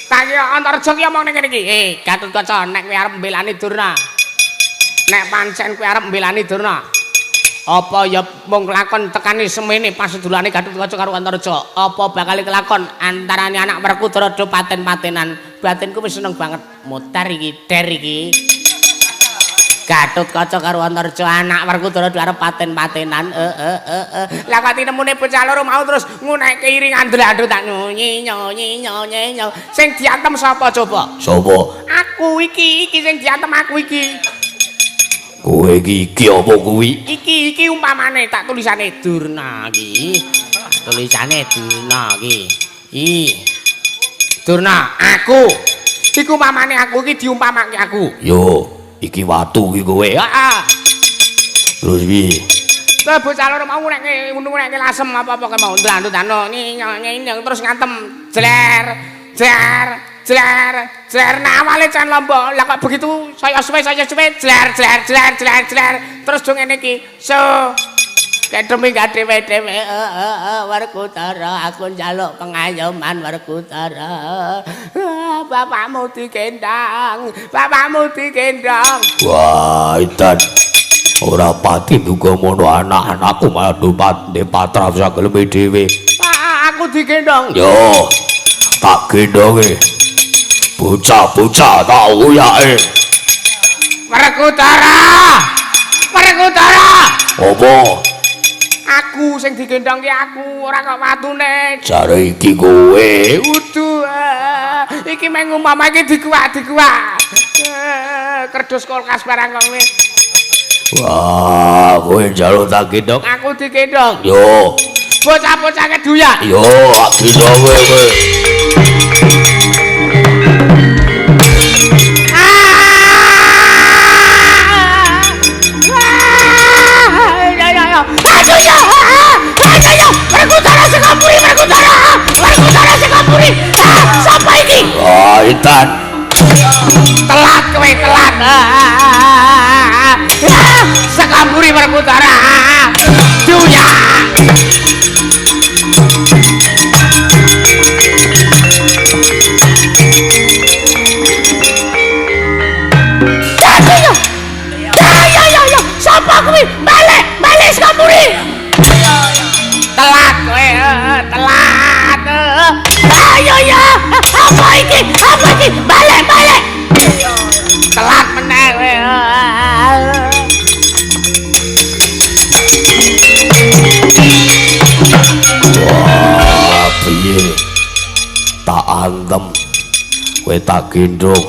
Tak kira Antareja ki omong ning kene iki. Gatotkaca, nek kowe arep mbelani Durna. Nek pancen kowe arep mbelani Durna. Apa ya mung lakon tekani semene pasedulane Gatotkaca karo Antareja? Apa bakal kelakon antarane anak Werkudara do paten-patenan? Batinku wis seneng banget. Mutar iki, der iki. Gatotkaca karo Antareja anak Werkudara do arep paten-patenan. Lah kok tinemune bocah loro mau terus ngunekke iringan ndlandut tak nyanyi nyanyi nyanyi. Sing diantem sapa coba? Sapa? Aku iki sing diantem aku iki. Kowe iki apa kuwi? Iki umpamane tak tulisane Durna iki. Tulisane Durna iki. Iki. Durna aku. Iku umpamane aku iki diumpamake aku. Yo. Iki watu iki kowe. Heeh. Terus piye? Lah bocah loro mau ngunekke lasem apa-apa ke mau ndlandut-ndano nying terus ngantem jler jler jler jler. Nah awale can lombok. Lah kok begitu saya suwe jler jler jler jler jler terus do ngene iki. So kedemi gak dhewe-dhewe Werkudara aku njaluk pengayoman Werkudara. Bapakmu digendong, bapakmu digendong. Wah, edan. Ora pati duga mono anak-anakku malah do patrap sageleme dhewe. Pak, aku digendong. Yo. Tak gendonge. Bocah-bocah tak uyake. Werkudara. Werkudara. Apa? Aku sing digendong ki aku, ora kok watune. Jare iki kowe. Udu. Iki meng umpama iki dikuak-dikuak. Kerdus kulkas barang kok kowe. Wah, kowe njaluk tak gendong. Aku digendong. Yo. Bocah-bocah keduyak. Yo, tak gendong kowe. Werkudara sekapuri, Werkudara. Werkudara sekapuri. Sapa iki? Oh, Intan. Telat kowe, telat. Sekapuri. Mburi Werkudara. Duya. Ayo, sapa kuwi? Balik, balik saka mburi. Telat kowe, telat. Ayo ya, apa iki? Apa iki? Balik, balik. Telat meneh kowe. Wah, piye? Tak antem. Kowe tak gendhong.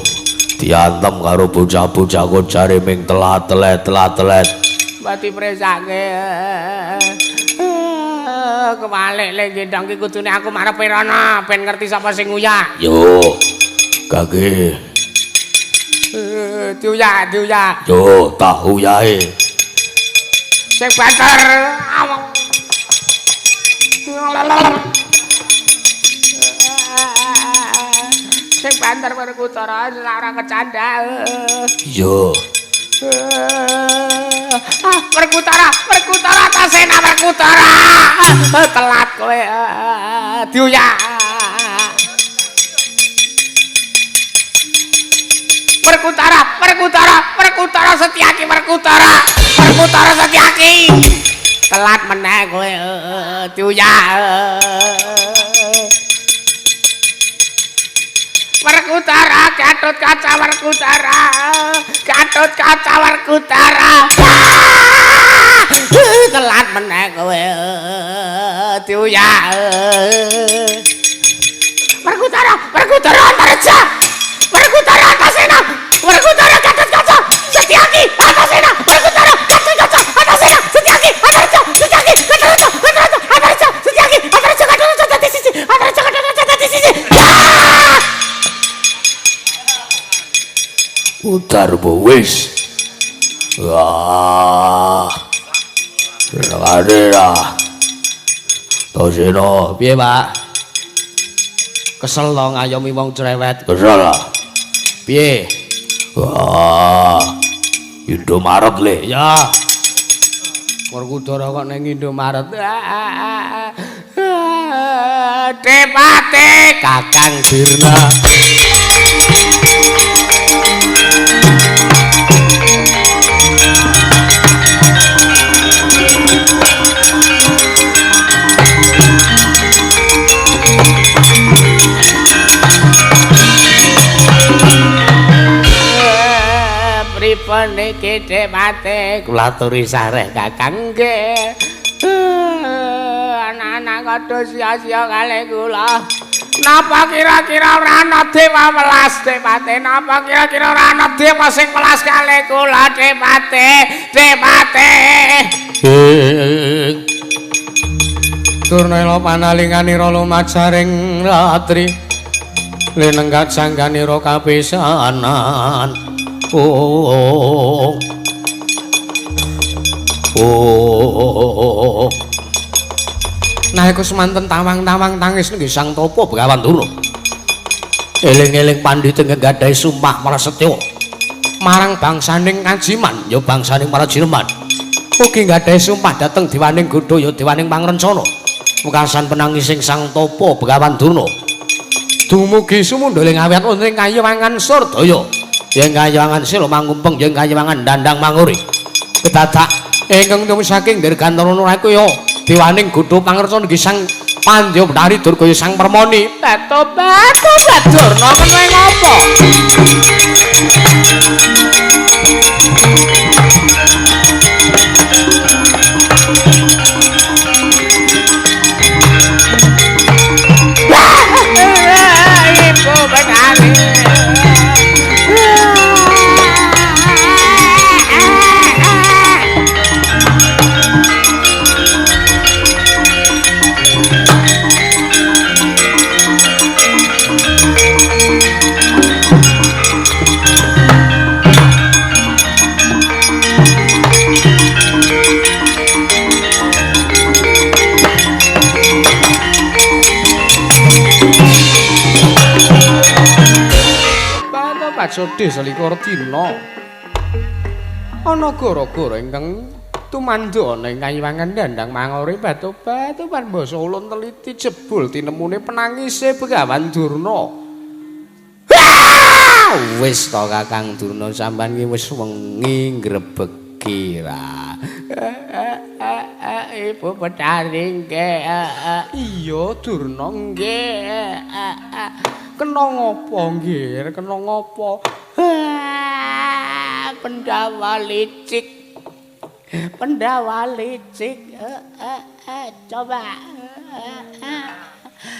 Diantem karo bocah-bocah kok jare ming telat-telet telat-telet. Mati presake. Kewalik le gendhong ki kudune aku marepe rono ben ngerti sapa sing nguyak. Yo. Kage. Diuyak, diuyak. Yo, tak uyahe. Sing banter. Sing banter Werkudara ora kecanda. Yo. Werkudara, Werkudara Antasena Werkudara. Telat kowe. Diuyak. Werkudara, Werkudara, Werkudara Setyaki Werkudara. Werkudara Setyaki. Telat meneh kowe. Diuyak. Werkudara, Gatotkaca Werkudara, Gatotkaca Werkudara. Telat meneh kowe. Diuyak. Werkudara, Werkudara Antareja. Werkudara Antasena, Werkudara Gatotkaca, Setyaki Antasena, Werkudara Gatotkaca Antasena, Setyaki Antareja, Setyaki Gatotkaca, Gatotkaca Antareja, Setyaki Antareja Gatotkaca dadi siji, Antareja Gatotkaca dadi siji. Utar wis. Wah. Senengane lah. Toseno, piye, Pak? Kesel to ngayomi wong cerewet. Kesel lah. Piye? Wah. Indomaret le. Ya. Werkudara kok ning Indomaret. Depate Kakang Dirna. Pripun niki Depate? Kula aturi sareh Kakang nggih. Anak-anak padha sia-sia kalih kula. Napa kira-kira ora ana dewa welas Depate? Napa kira-kira ora ana dewa sing welas kalih kula Depate? Depate. Turnela panalinganira lumajaring ratri. Linenggat sangganira kapisanan. Oh. Oh. Nah iku semanten tawang-tawang tangis nggih Sang Tapa Begawan Durna. Eling-eling pandhita ingkang gadhahi sumpah prasetya marang bangsaning Kajiman ya bangsaning para Jineman. Ugi gadhahi sumpah dhateng dewaning Godha ya dewaning Pangrencana. Wekasan penangising Sang Tapa Begawan Durna. Dumugi sumundhuling awet wonten ing kayiwangan Surdaya. Yen kayiwangan sila mangumpeng yen kayiwangan dandang manguri. Kedadak ingkang tumuju saking Dirgantara Nuraya dewaning Godha Pangrencana nggih Sang Pandya Betari Durga Sang Permoni. Tobat tobat Durna kene ngopo? Ibu Betari. Sedih selikur dina ana gara-gara ingkang Tumandha ning kayiwangan dandang mangore batu-batu pan basa ulun teliti jebul tinemune penangise Begawan Durna. Wis to Kakang Durna sampean ki wis wengi ngrebeki ra. Ibu Betari nggih. Iya Durna nggih. Kena ngopo nggih? Kena ngopo? Pendawa licik. Pendawa licik. Coba.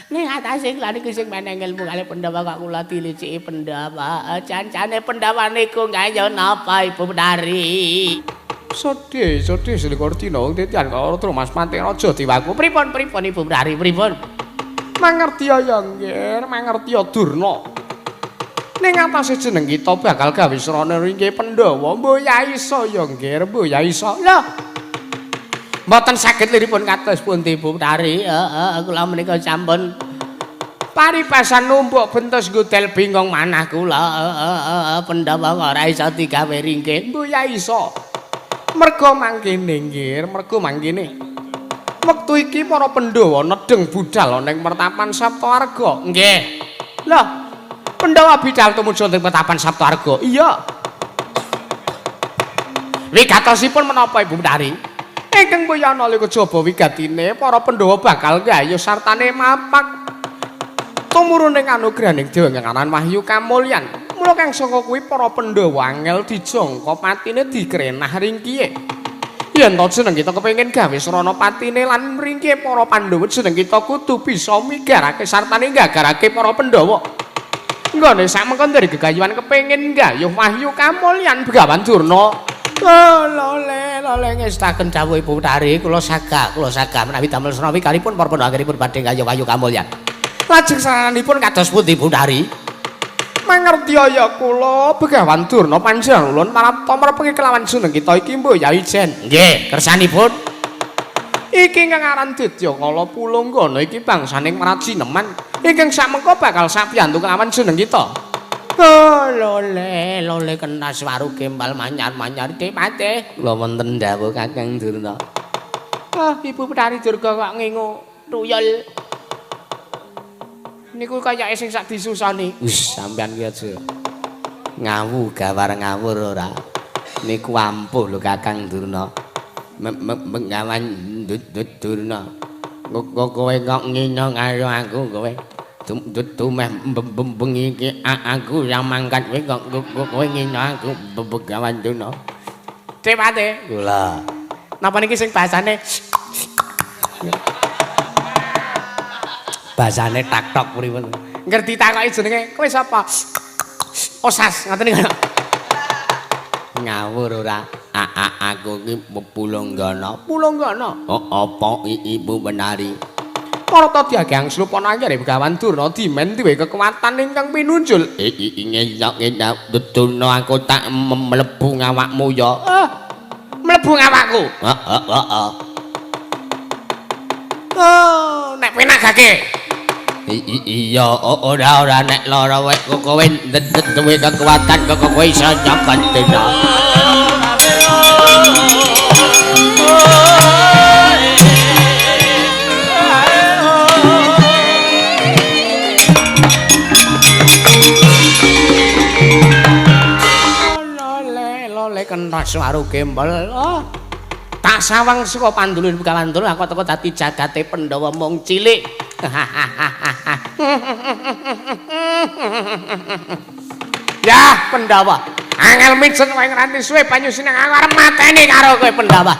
Ning atase kula niku sing meneng ilmu kalih Pendawa kok kula diliciki Pendawa. Jancane Pendawa niku kaya napa Ibu Betari? Sedih, sedih selikur dina wong titian karo Mas Pati Raja Diwaku. Pripun pripun Ibu Betari pripun? Mangertiya ya nggih, mangertiya Durna. Ning atase jeneng kita bakal gawe srana ringke Pandhawa. Mbok ya iso ya nggih, mbok ya iso. Lho. Mboten saged liripun kados pundi Ibu Betari? Heeh, kula menika sampun paribasan numpuk bentus ngudel bingung manah kula. Heeh, Pandhawa ora iso digawe ringke. Mbok ya iso. Merga mangkene nggih, merga mangkene. Wektu iki para Pandhawa nedheng budal ning Mertapan Saptaarga. Nggih. Lho, Pandhawa bidal tumuju ing Mertapan Saptaarga. Iya. Wigatosipun menapa Ibu Betari? Ingkang boyana nalika jaba wigatine para Pandhawa bakal gayuh sartane mapak tumurun ing anugrahaning Dewa ingkang wahyu kamulyan. Mula kang saka kuwi para Pandhawa angel dijangka patine dikrenah ringkihe. Yen to jeneng kita kepengin gawe srana patine lan mringkihe para Pandhawa jeneng kita kudu bisa migarake sartane gagarake para Pandhawa. Nggone sakmengkon dari gegayuhan kepengin gayuh wahyu kamulyan Begawan Durna. Oh, lole lole ngestaken dawuh Ibu Betari kula sagah menawi damel srana wikalipun para Pandhawa anggenipun badhe gayuh wahyu kamulyan. Lajeng saranipun kados pundi Ibu Betari? Mangertiya ya kula Begawan Durna panjenengan ulun marapta mrepengi kelawan jeneng kita iki mbok ya ijen. Nggih, kersanipun iki ingkang aran Didyakala Pulunggana iki bangsaning Mrajineman ingkang sakmengko bakal sabiyantu kelawan jeneng kita. Oh, lole lole kenas waru gembal manyar-manyar Dek kula wonten dawuh Kakang Durna. Ah, Ibu Betari Durga kok ngingu tuyul. Niku kayake sing sak disusani. Wis sampean ki aja ngawu gawar ngawur ora. Niku ampuh lho Kakang Durna. Begawan Durna. Kowe kok ngino karo aku kowe. Tumeh bengi iki aku yang mangkat kowe kok kowe ngino aku Begawan Durna. Dewate. Kula. Napa niki sing bahasane? Basane tak-tok pripun. Ngerti takoki jenenge, kowe sapa? Osas, ngoten niku. Ngawur ora. Aku iki Pulunggana. Pulunggana. Oh, apa Ibu Betari? Marata diagang slupana anggere Begawan Durna dimen duwe kekuatan ingkang pinunjul. Iki Durna aku tak mlebu ngawakmu ya. Mlebu ngawakku. Heeh, heeh. Oh, nek penak gake. Iya, ora ora nek lara wae kowe duwe kekuatan kok kowe iso nyambat Durna. Lole lole kentas waru gembel. Oh. Tak sawang saka pandulun Begawan Durna aku teko dadi jagate Pandhawa mung cilik. Yah, Pandhawa. Angel mijen kowe ngranti suwe banyu sinang aku arep mateni karo kowe Pandhawa.